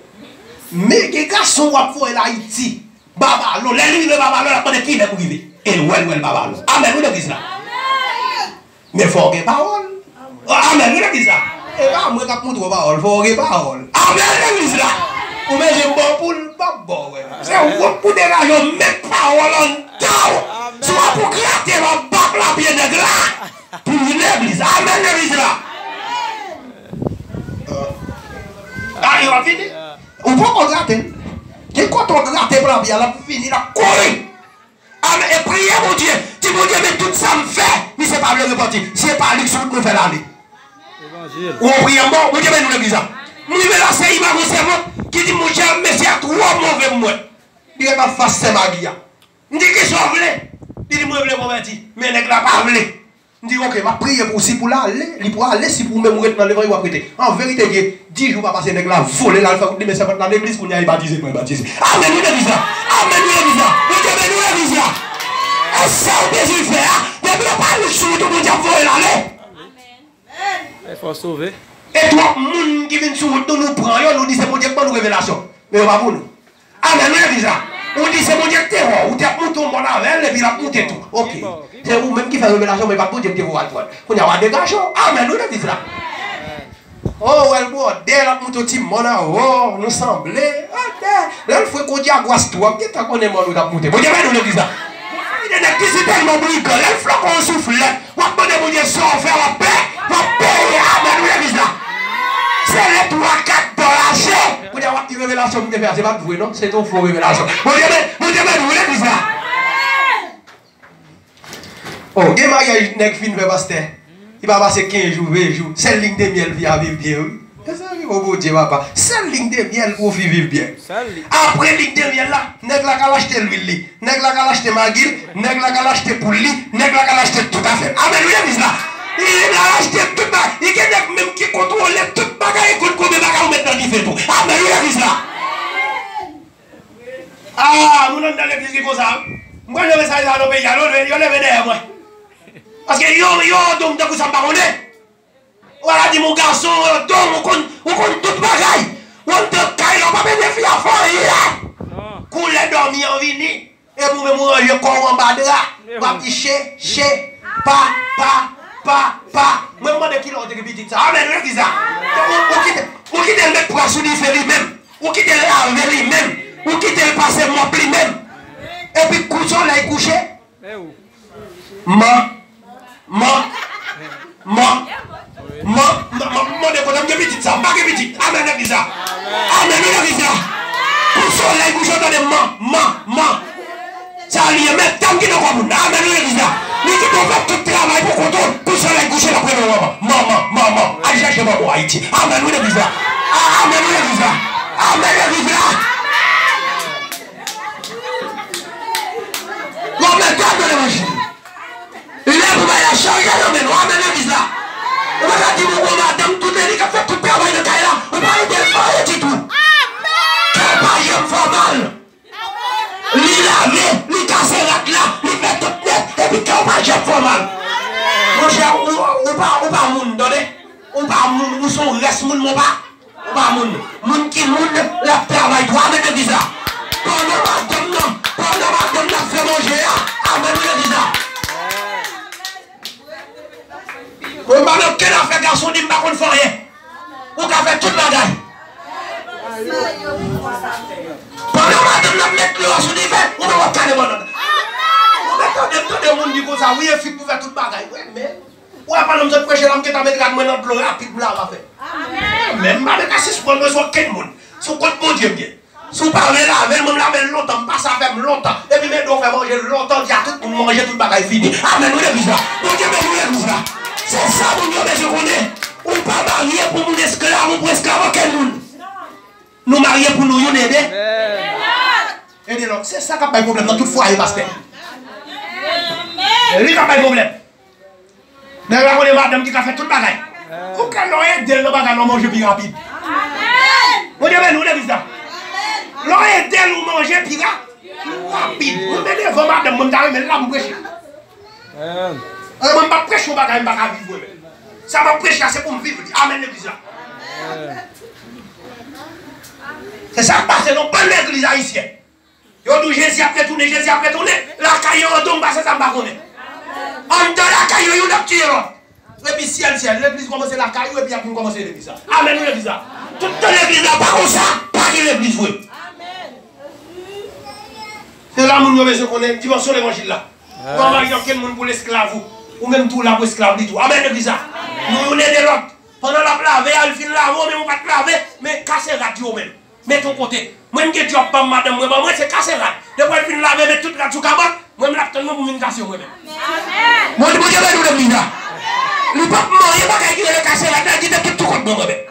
men gen gason w ap voye l Ayiti. Babalon, lè l rive Babalon, l ap mande kilè pou rive. E l wè l wè l Babalon. Amèn wi legliz la. Men fò w gen pawòl. Amèn wi legliz la. E pa mwen k ap montre w pawòl, fò w gen pawòl. Amèn legliz la. Ou bezwen m ba w poul, m ap ba w wè. Se ou k pou degaje w, met pawòl anndan w. Si w ap pou grate m ap bak lapye nèg la. Pou vin legliz. Amèn legliz la. A, yo ap vini. Ou poko grate l. Gen kote w grate pou lapye a, l ap vini, l ap kouri. Amèn. E priye Bondye. Di Bondye, men tout sa m fè, misye pa vle repanti. Si e pa li k sou wout mwen, fè l ale. Evanjil. Ou priye m bon, Bondye beni w legliz la. M rive la, se imaj yon sèvant ki di, monchè, mesye a twò move pou mwen. Li ret anfas sè Magi a. M di, kisa w vle? Li di, mwen vle konvèti. Men nèg la pa vle. M di, oke, m ap priye pou ou. Si pou l ale, li pou ale. Si pou ou menm ou ret nan levanjil, w ap rete. An verite, gen dis jou pa pase, nèg la vole, l al fè wout li, men sèvant la legliz, kounye a, li batize, pral batize. Amèn wi legliz la. Amèn wi legliz la. Bondye beni w legliz la. E sa w bezwen fè a, depi yo pa ret sou wout ou, Bondye ap voye l ale. E fò w sove. E twòp moun ki vin sou wout nou, nou pran yo, nou di se Bondye k ban nou revelasyon. Men yo pa pou nou. Amèn wi legliz la. Ou di se Bondye k te wè w, ou te ap moute yon mòn avè l, epi l ap moute tou. Oke. Se ou menm ki fè revelasyon, men pa t Bondye k te voye w al pran l. Kounye a w a degaje w. Amèn wi legliz la. Oh, wè l bwòdè, l ap moute yon ti mòn avè w, nou sanble. Atè. Lè l fwe kou dyagwas tou, w ap gentan konnen mòn ou t ap moute. Bondye beni w legliz la. Gon seri Nèg ki si tèlman brigan, lè l flanke w yon souflèt, w ap mande Bondye sa w fè, w ap peye, w ap peye. Amèn, wi, legliz la. Se lè twa kat dò lache. Kounye a w ap di revelasyon m te fè a, se pa t vre non, se t yon fo revelasyon. Bondye beni, Bondye beni w, wi, legliz la. Oh, gen maryaj nèg fin fè pastè. Li pa pase kenz jou, ven jou. Sèl ligne de miel fi a viv byen, wi. Mezanmi, o Bondye, papa. Sèl ligne de miel pou fi viv byen. Sèl li. Apre ligne de miel la, nèg la ka al achte lwil li. Nèg la ka al achte magi l. Nèg la ka al achte poul li. Nèg la ka al achte tout afè l. Amèn, wi, legliz la. Li, li al achte tout bagay. Li gen nèg menm ki kontwole tout bagay, e konn konbyen bagay ou met nan dife tou. Amèn, wi, legliz la. Ah, moun anndan legliz ki konsa, wi. M pral leve sa la nan peyi a, yo leve, yo leve dèyè mwen. Paske yo, yo, donk, tankou sa m pa konnen. Ou ala di m yon gason, yon donk, ou konn, ou konn tout bagay. Ou anndan kay la, ou pa bezwen fi a fè anyen. Koulè dòmi an vini. Epi ou menm ou ranje kò w anba dra. W ap di che, che, pa, pa, pa, pa. Mwen m mande kilè w te gen pitit sa. Amèn, legliz la. Ou, ou kite, ou kite l met pwa sou dife li menm. Ou kite l lave li menm. Ou kite l pase mòp li menm. Epi kou solèy kouche. Man, man, man, man, man, man, m mande kote m gen pitit sa. M pa gen pitit. Amèn, legliz la. Amèn, wi, legliz la. Kou solèy kouche, w tande man, man, man. Sa li ye, men tanm ki nan kò moun nan. Amèn, wi, legliz la. Li kite w fè tout travay pou kont ou. Kou solèy kouche, l ap rele w manman. Manman, manman. Al chèche manman w Ayiti. Amèn, wi, legliz la. A, amèn, wi, legliz la. Amèn, legliz la. Gòmèt, gade levanjil. Lè pou bagay la chanje nan men nou. Amèn, legliz la. Ou pa ka di m ou gon madanm, tout li k ap fè tout travay nan kay la. Ou pa ede l fè anyen ditou. Kè w pa janm fè w mal. Li lave, li kase rad la, li fè tout nèt, epi kè w pa janm fè w mal. Monchè, ou, ou pa, ou pa moun, tande? Ou pa moun, ou se yon rès moun, mon pa, ou pa moun. Moun ki moun, l ap travay tou. Amèn, legliz la. Pandan madanm nan, pandan madanm nan ap fè manje a, amèn, legliz la. Mwen pa nan okenn afè gason di m pa konn fè anyen. Ou ka fè tout bagay. Pandan madanm nan ap met dlo a sou dife, ou menm w ap kale bannann. Ou mèt tande, m tande moun di konsa, wi, e fi k pou fè tout bagay. Wi, men, ou wè pandan m sot preche la, m gentan met rad mwen nan dlo rapid pou lave afè. Men m pa mèt asispann mwen sou okenn moun. Sou kont Bondye m ye. Si w pa vle lave l, mwen m lave l lontan, m pase afè m lontan. Epi m ede w fè manje lontan, di a tout moun manje, tout bagay fini. Amèn, wi, legliz la. Bondye beni w, legliz la. Se sa moun yo bezwen konnen. Ou pa marye pou moun esklav, ou pou esklav okenn moun. Nou marye pou nou youn ede. Ede lòt. Se sa k ap bay pwoblèm nan tout fwaye, pastè. Li k ap bay pwoblèm. Nèg la konnen madanm ki ka fè tout bagay. Ou ka lè w ede l nan bagay la, w manje pi rapid. Bondye beni w, legliz la. Lè w ede l, ou manje pi ra-, pi rapid. Mwen men devan madanm mwen, m ta renmen l la pou m preche. An, mwen m p ap preche yon bagay m pa ka viv mwen menm. Sa m ap preche a, se pou m viv li. Amèn, legliz la. Se sa k pase nan bann legliz ayisyen. Yo di w Jezi ap retounen, Jezi ap retounen. Lakay yo an donk pase sa m pa konnen. Anndan lakay yo, youn ap tiye lòt. Epi syèl, syèl, legliz kòmanse lakay ou, epi y ap vin kòmanse legliz la. Amèn, wi, legliz la. Tout tan legliz la pa konsa, pa gen legliz vre. Se la moun yo bezwen konnen dimansyon levanjil la. Ou pa marye okenn moun pou l esklav ou. Ou menm tou w la pou esklav li tou. Amèn, legliz la. Nou youn ede lòt. Pandan l ap lave a, l fin lave, ou menm ou pa t lave, men kase rad yo ou menm. Mete yon kote. Mwen m gen djòb pa m, madanm mwen ban mwen, se kase rad. Depi l fin lave, met tout rad sou kabòt, mwen m l ap tann mwen pou m vin kase yo mwen menm. Mwen di Bondye beni w legliz la. Li p ap manyen bagay ki rele kase rad la, kite tout tou kont mwen mwen menm.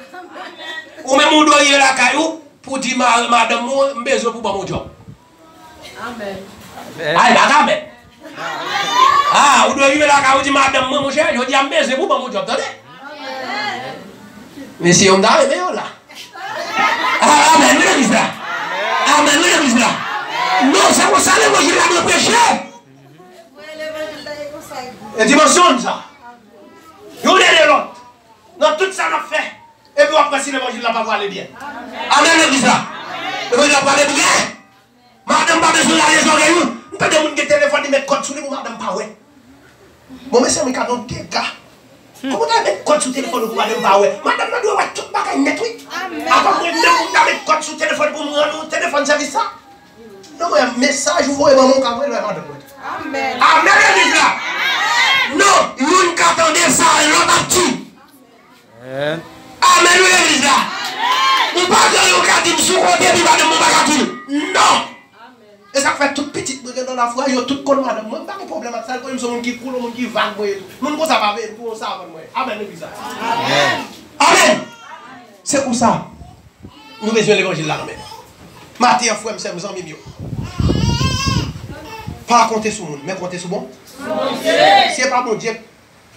Ou menm ou dwe rive lakay ou pou di ma-, madanm ou, m bezwen pou ban m yon djòb. Amèn. Ay, pa ka mèt. Ah, ou dwe rive lakay ou di madanm mwen, monchè, jodi a m bezwen pou ban m yon djòb, tande? Mesye yo, m ta renmen yo la. Ah, amèn, wi, legliz la. Amèn, wi, legliz la. Non, se konsa levanjil la dwe preche. E dimansyon sa. Youn ede lòt. Nan tout sa n ap fè. Epi w ap wè si levanjil la pa prale byen. Amèn, legliz la. Levanjil la prale byen. Madanm pa bezwen lave zòrèy ou. M tande moun gen telefòn, li met kòd sou li pou madanm pa wè. Bon, mezanmi, gade yon dega. Kòman w ta met kòd sou telefòn ou pou madanm pa wè? Madanm nan dwe wè tout bagay nèt, wi. Apa mwen menm pou m ta met kòd sou telefòn pou m rann ou telefòn sèvis sa? Non, mwen, mesaj ou voye ban mwen, ou ka voye l bay madanm mwen tou. Amèn, legliz la. Non, youn ka tande sa, lòt ap di. Amèn, wi, legliz la. Ou pa gen yon ka di m sou kote, epi madanm mwen pa ka di l. Non. E sa k fè tout pitit mwen gen nan lafwa, yo tout konn madanm mwen. M pa gen pwoblèm ak sa, l konn m se yon moun ki koul, yon moun ki vag mwen ye tou. Moun konsa pa veye m pou yon savann mwen. Amèn, legliz la. Amèn. Se pou sa, nou bezwen levanjil la nan men nou. Maten an, frè m, sè m, zanmi m yo, pa konte sou moun, men konte sou bon. Si se pa Bondye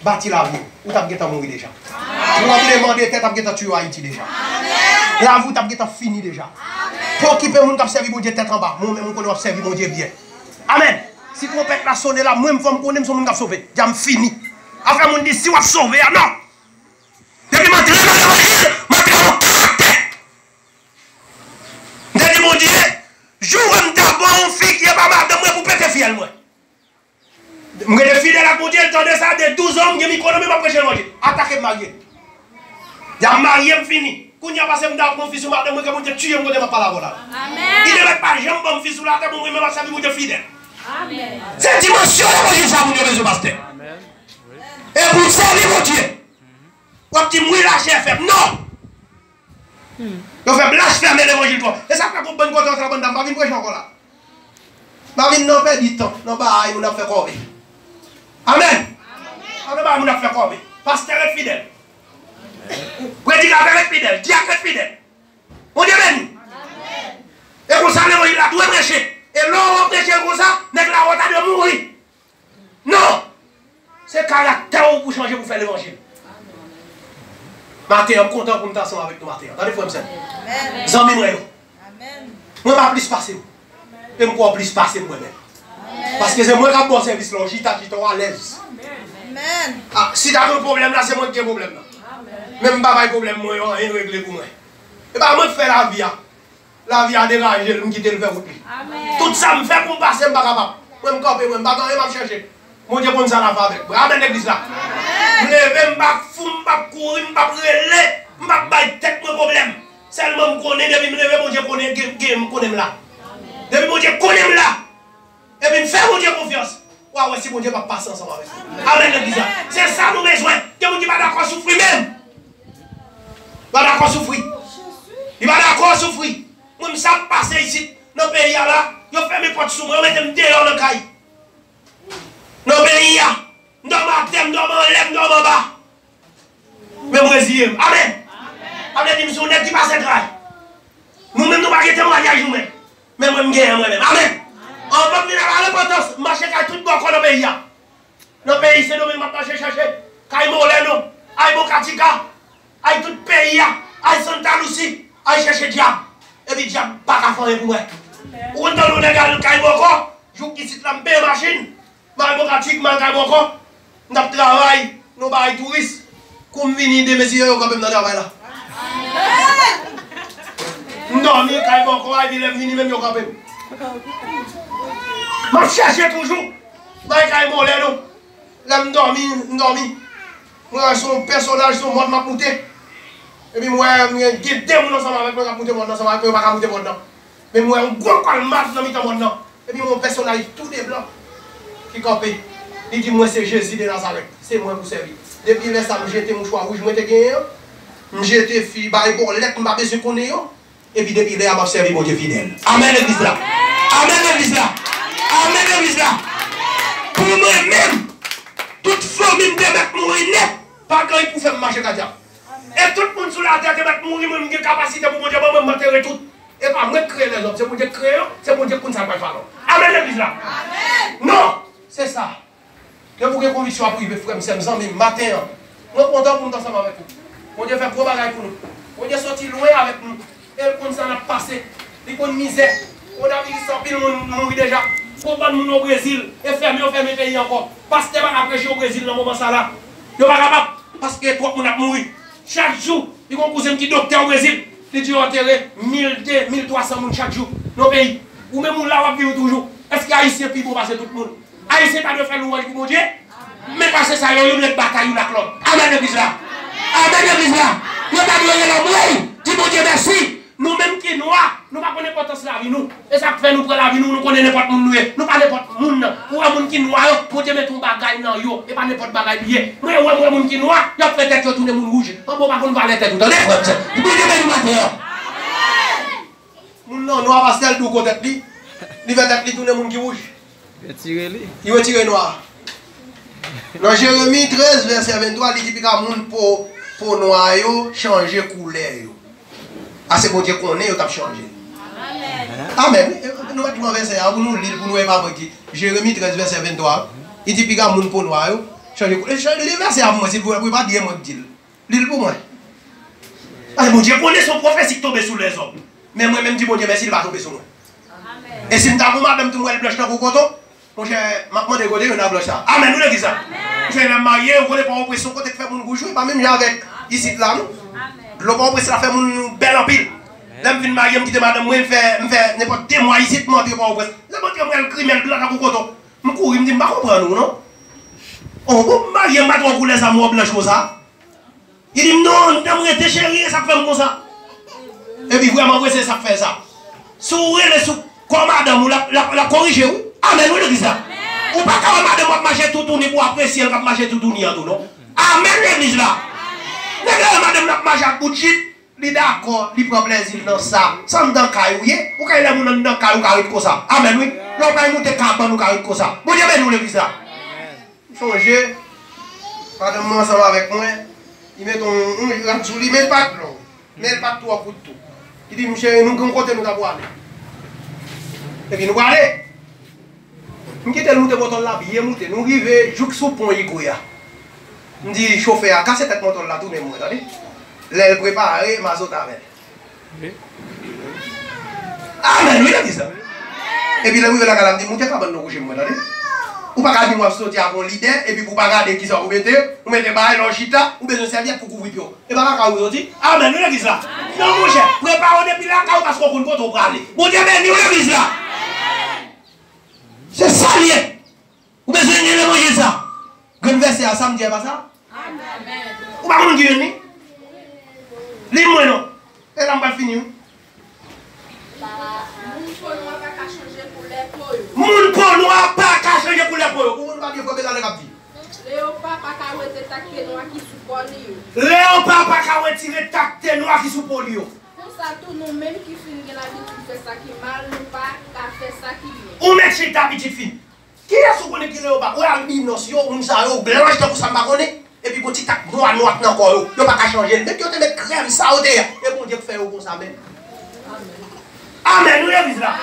bati lavi w, ou t ap gentan mouri deja. Tranblemanndetè t ap gentan tiye Ayiti deja. Lavi w t ap gentan fini deja. Pa okipe moun k ap sèvi Bondye tèt anba. Mwen menm, m konnen w ap sèvi Bondye byen. Amèn. Si twonpèt la sone la, mwen, fò m konnen m se yon moun k ap sove. Dja m fini. Afè moun di si w ap sove a, non. Depi m antre nan levanjil, m antre yon karaktè. M te di Bondye, jou w wè m ta ba w yon fi ki e pa madanm mwen pou pete fyèl mwen. M rete fidèl ak Bondye, l tande sa, de douz an, m gen mikwo nan men m, m ap preche levanjil. Atake m marye. Y ap marye m fini. Kounye a pase m ta ap gon fi sou madanm mwen, ke Bondye tiye m kote m ap pale avè w la. Amèn. Li te mèt pa janm ban m fi sou latè pou mwen, men m ap sèvi Bondye fidèl. Amèn. Se dimansyon levanjil sa moun yo bezwen, pastè. Amèn. E pou w sèvi Bondye. W ap di m, wi, lachè fèb. Non! Yo fè blasfèm levanjil twò. E sa fè gon bann kote antre bann dam pa vin preche ankò la. Pa vin nan pèdi tan, nan bagay moun ap fè kòve. Amèn. Pa nan bagay moun ap fè kòve. Pastè ret fidèl. Predikatè ret fidèl. Dyak ret fidèl. Bondye beni. E konsa levanjil la dwe preche. E lè w preche l konsa, nèg la wè w ta dwe mouri. Non! Se karaktè w pou chanje pou fè levanjil. Maten an, m kontan pou m t ansanm avèk nou maten an. Tande frè m, sè m. Zanmi mwen yo. Mwen pa plis pase w. E m kwè w plis pase m mwen menm. Paske se mwen k ap ba w sèvis la, w chita, chita, w alèz. Ah, si ta gen pwoblèm la, se mwen ki gen pwoblèm nan. Men m pa bay pwoblèm mwen yo anyen regle pou mwen. E pa mwen k fè lavi a. Lavi a deraje l, m kite l fè wout li. Tout sa m fè pou m pase, m pa kapab. Mwen, m kanpe, mwen, m pa gen anyen m ap chèche. Bondye konn sa l ap fè avèk mwen. Amèn, legliz la. M leve, m p ap fou, m p ap kouri, m p ap rele, m p ap bay tèt mwen pwoblèm. Sèlman m konnen, depi m leve, Bondye konnen, gen, gen, m konnen m la. Depi Bondye konnen m la, epi m fè Bondye konfyans, w a wè si Bondye p ap pase ansanm avèk nou. Amèn, legliz la. Se sa nou bezwen. Gen moun ki pa dakò soufri menm. Pa dakò soufri. Li pa dakò soufri. Mwen, m sa m pase isit, nan peyi a la, yo fèmen pòt sou mwen, yo mete m deyò nan kay. Nan peyi a, m dòmi atè, m dòmi anlè, m dòmi anba. Men m reziye m. Amèn. Sa vle di m se yon nèg ki pase tray. Nou menm, nou pa gen temwayaj nou menm. Men mwen, m genyen mwen menm. Amèn. Anvan m vin a la repantans, m mache kay tout bò kò nan peyi a. Nan peyi Sendomeng, m ap mache chèche kay Molèno, ay Bokatika, ay tout peyi a, ay Santa Lucie, ay chèche dyab. Epi dyab pa ka fè anyen pou mwen. Ou konn tande yon nèg al kay Bòkò, jouk isit la, m peye machin, m al Bokatik, m al kay Bòkò, m t ap travay nan bagay touris. Kou m vini, de mesye yo kanpe m nan travay la. M dòmi kay Bòkò a, epi lè m vini menm yo kanpe m. M ap chèche toujou. Bay kay Molèno. Lè m dòmi, m dòmi. Mwen wè se yon pèsonaj, se yon mòn m ap moute. Epi m wè, m gen, gen de moun ansanm avèk mwen k ap moute mòn nan, ansanm avèk mwen, yo pa ka moute mòn nan. Men m wè yon gwo kòlmat nan mitan mòn nan. Epi m wè yon pèsonaj tou de blan ki kanpe. Li di, mwen se Jezi de Nazarèt. Se mwen pou sèvi. Depi lè sa, m jete mouchwa wouj mwen te genyen an. M jete fi, bay bòlèt, m pa bezwen konnen yo. Epi depi lè a, m ap sèvi Bondye fidèl. Amèn, legliz la. Amèn, legliz la. Amèn, legliz la. Pou mwen menm, tout fanmi m te mèt mouri nèt. Pa gen anyen pou fè m mache ka dyab. E tout moun sou latè te mèt mouri, mwen, m gen kapasite pou Bondye ban mwen, m antere tout. E pa mwen k kreye lèzòm, se Bondye k kreye yo, se Bondye k konn sa l pral fè avè w. Amèn, legliz la. Non, se sa. Depi w gen konviksyon ap rive, frè m, sè m, zanmi m, maten an, mwen kontan pou m t ansanm avèk ou. Bondye fè gwo bagay pou nou. Bondye soti lwen avèk nou. E l konn sa n ap pase. Li konn mizè. Kowonaviris, anpil moun mouri deja. Gon bann moun o Brezil, e fèmen yo fèmen peyi ankò. Pastè pa ka preche o Brezil nan moman sa la. Yo pa kapab, paske twòp moun ap mouri. Chak jou, li gon kouzen m ki doktè o Brezil. Li di yo antere mil de, mil twa san moun chak jou nan peyi. Ou menm ou la, w ap viv toujou. Èske Ayisyen pi bon pase tout moun? Ayisyen ta dwe fè lwanj pou Bondye? Men pase sa, yo youn ret batay youn ak lòt. Amèn, legliz la. Amèn, legliz la. Yo ta dwe rele anmwey, di Bondye mèsi. Nou menm ki nwa, nou pa konn enpòtans lavi nou. E sa k fè nou pran lavi nou, nou konnen nenpòt moun nou ye. Nou pa nenpòt moun nan. Ou wè moun ki nwa yo, Bondye mete yon bagay nan yo. E pa nenpòt bagay li ye. Mwen wè, mwen wè moun ki nwa, y ap fè tèt yo tounen moun wouj. Anben, ou pa konn valè tèt ou, tande, frè m, sè. Bondye beni maten an. Moun nan nwa, pastè, l douko tèt li. Li fè tèt li tounen moun ki wouj. Retire li. Li retire nwa. Nan Jeremi trèz, vèsè venntwa, li di piga moun po, po nwa yo chanje koulè yo. Ase Bondye konnen yo t ap chanje. Amèn. Wi, e, nou mèt pran vèsè a, pou nou li l, pou nou wè e pa mwen ki. Jeremi trèz, vèsè venntwa. Li di piga moun po nwa yo chanje koulè. Li vèsè a pou mwen, silvouplè, pou e pa di e mwen k di l. Li l pou mwen. Paske Bondye konnen se yon pwofesi k tonbe sou lèzòm. Men mwen menm di Bondye mèsi, li pa tonbe sou mwen. E si m ta gon madanm tou m wè l blanch tankou koton, monchè, m ap mande kote youn nan blanch sa. Amèn, wi, legliz la. Monchè, lè m marye, ou konnen Pòtoprens se yon kote k fè moun wouj, wi, pa menm jan avèk isit la, non. Dlo Pòtoprens la fè moun bèl anpil. Lè m fin marye, m kite madanm mwen, m fè, m fè nenpòt de mwa isit, m antre Pòtoprens. Lè m antre, m wè l grimèl blan tankou koton. M kouri, m di, "M pa konprann ou, non." Oh, bon, m marye, m pa t wè w koulè sa, m wè w blanch konsa. Li di m, "Non, anndan m rete, cheri, e sa k fè m konsa." Epi vrèman vre, se sa k fè sa. Si w rele sou kò madanm ou, l ap, l ap, l ap korije w. Amèn, wi, legliz la. Ou pa ka wè madanm w ap mache toutouni pou w apresye l k ap mache toutouni an tou, non. Amèn, legliz la. Nèg la wè madanm l ap mache ak bout jip, li dakò, li pran plèzi l nan sa. Se anndan kay ou ye. Ou ka lè moun anndan kay ou ka ret konsa. Amèn, wi. Lè w pa moute kabann ou ka ret konsa. Bondye beni w, legliz la. M sonje, madanm mwen ansanm avèk mwen, li mete yon, yon rad sou li, men li pa t long, men li pa t twò kout tou. Li di m, "Cheri, nou gen yon kote nou ta pwale." Epi nou prale. M kite l moute moto l la, byen moute. Nou rive jouk sou pon Igwe a. M di chofè a, "Kase tèt moto l la, tounen mwen, tande." Lè l prepare, m a sot avè l. Amèn, wi, legliz la. Epi lè m rive lakay la, m di, "Moute kabann nan kouche mwen, tande." Ou pa ka di m w ap soti ak yon lide, epi pou w pa gade kisa ou mete, ou mete bagay la, ou chita, ou bezwen sèvyèt pou kouvri pye w. E pa lakay ou soti. Amèn, wi, legliz la. Non, monchè, prepare w depi lakay ou paske w konn kote w prale. Bondye beni w, legliz la. Se sa l ye. Ou bezwen gen levanjil sa. Grenn vèsè a, sa m di a pa sa? Amèn. Ou pa konn ki jwenn li? Li mwen non. E la m pral fini wi. Moun po nwa pa ka chanje koulè po yo. Moun po nwa pa ka chanje koulè po yo. Ou konn pa byen fwa bezalè k ap di. Leyopa pa ka wete tak te nwa ki sou po li yo. Leyopa pa ka retire tak te nwa ki sou po li yo. Konsa tou, nou menm ki fin gen labitid fè sa ki mal, nou pa ka fè sa ki byen. Ou mèt chita, pitit fi m. Kiyès ou konnen ki leyopa? Ou wè albinos yo, moun sa yo blanch tankou sa m pa konnen. Epi gon ti tak nwa nwa k nan kò yo. Yo pa ka chanje l. Menm yo te met krèm sa yo te ye. E Bondye k fè yo konsa menm. Amèn, wi, legliz la.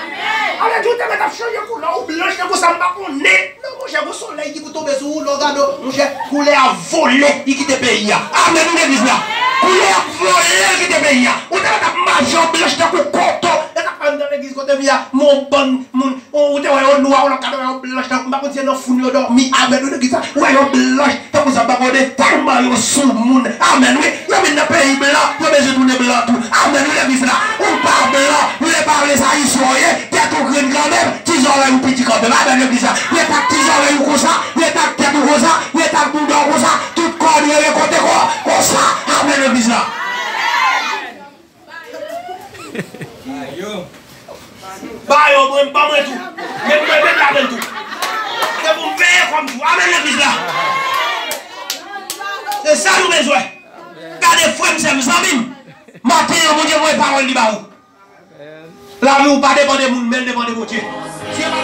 Alè di ou te mèt ap chanje koulè, ou blanch tankou sa m pa konnen. Non, monchè, gon solèy ki pou tonbe sou ou, lè w gade w, monchè, koulè a vole, li kite peyi a. Amèn, wi, legliz la. Koulè a vole, li kite peyi a. Ou te mèt ap mache, w blanch tankou koton. E sa k fè m nan legliz kote m ye a, m wè yon bann moun, ou te wè yo nwa, ou lòt gade wè yo blanch tankou, m pa konn si se nan foun yo dòmi. Amèn, wi, legliz la. Ou wè yo blanch. Tankou sa pa konnen tèlman yo soumoun. Amèn, wi. Yo vin nan peyi blan, yo bezwen tounen blan tou. Amèn, wi, legliz la. Ou pa blan, vle pa vle, se ayisyen w ye, tèt ou grenn kanmenm, ti zòrèy ou piti kanmenm. Amèn, legliz la. Ret ak ti zòrèy ou konsa, ret ak tèt ou konsa, ret ak bouda w konsa, tout kò w rele kote kò, konsa. Amèn, legliz la. Ba yo, mwen, ban mwen tou. Met mwen menm ladan l tou. Se pou m veye kò m tou. Amèn, legliz la. Se sa nou bezwen. Gade, frè m, sè m, zanmi m. Maten an, Bondye voye pawòl li ba ou. Lavi w pa depann de moun, men l depann de Bondye. Si e pa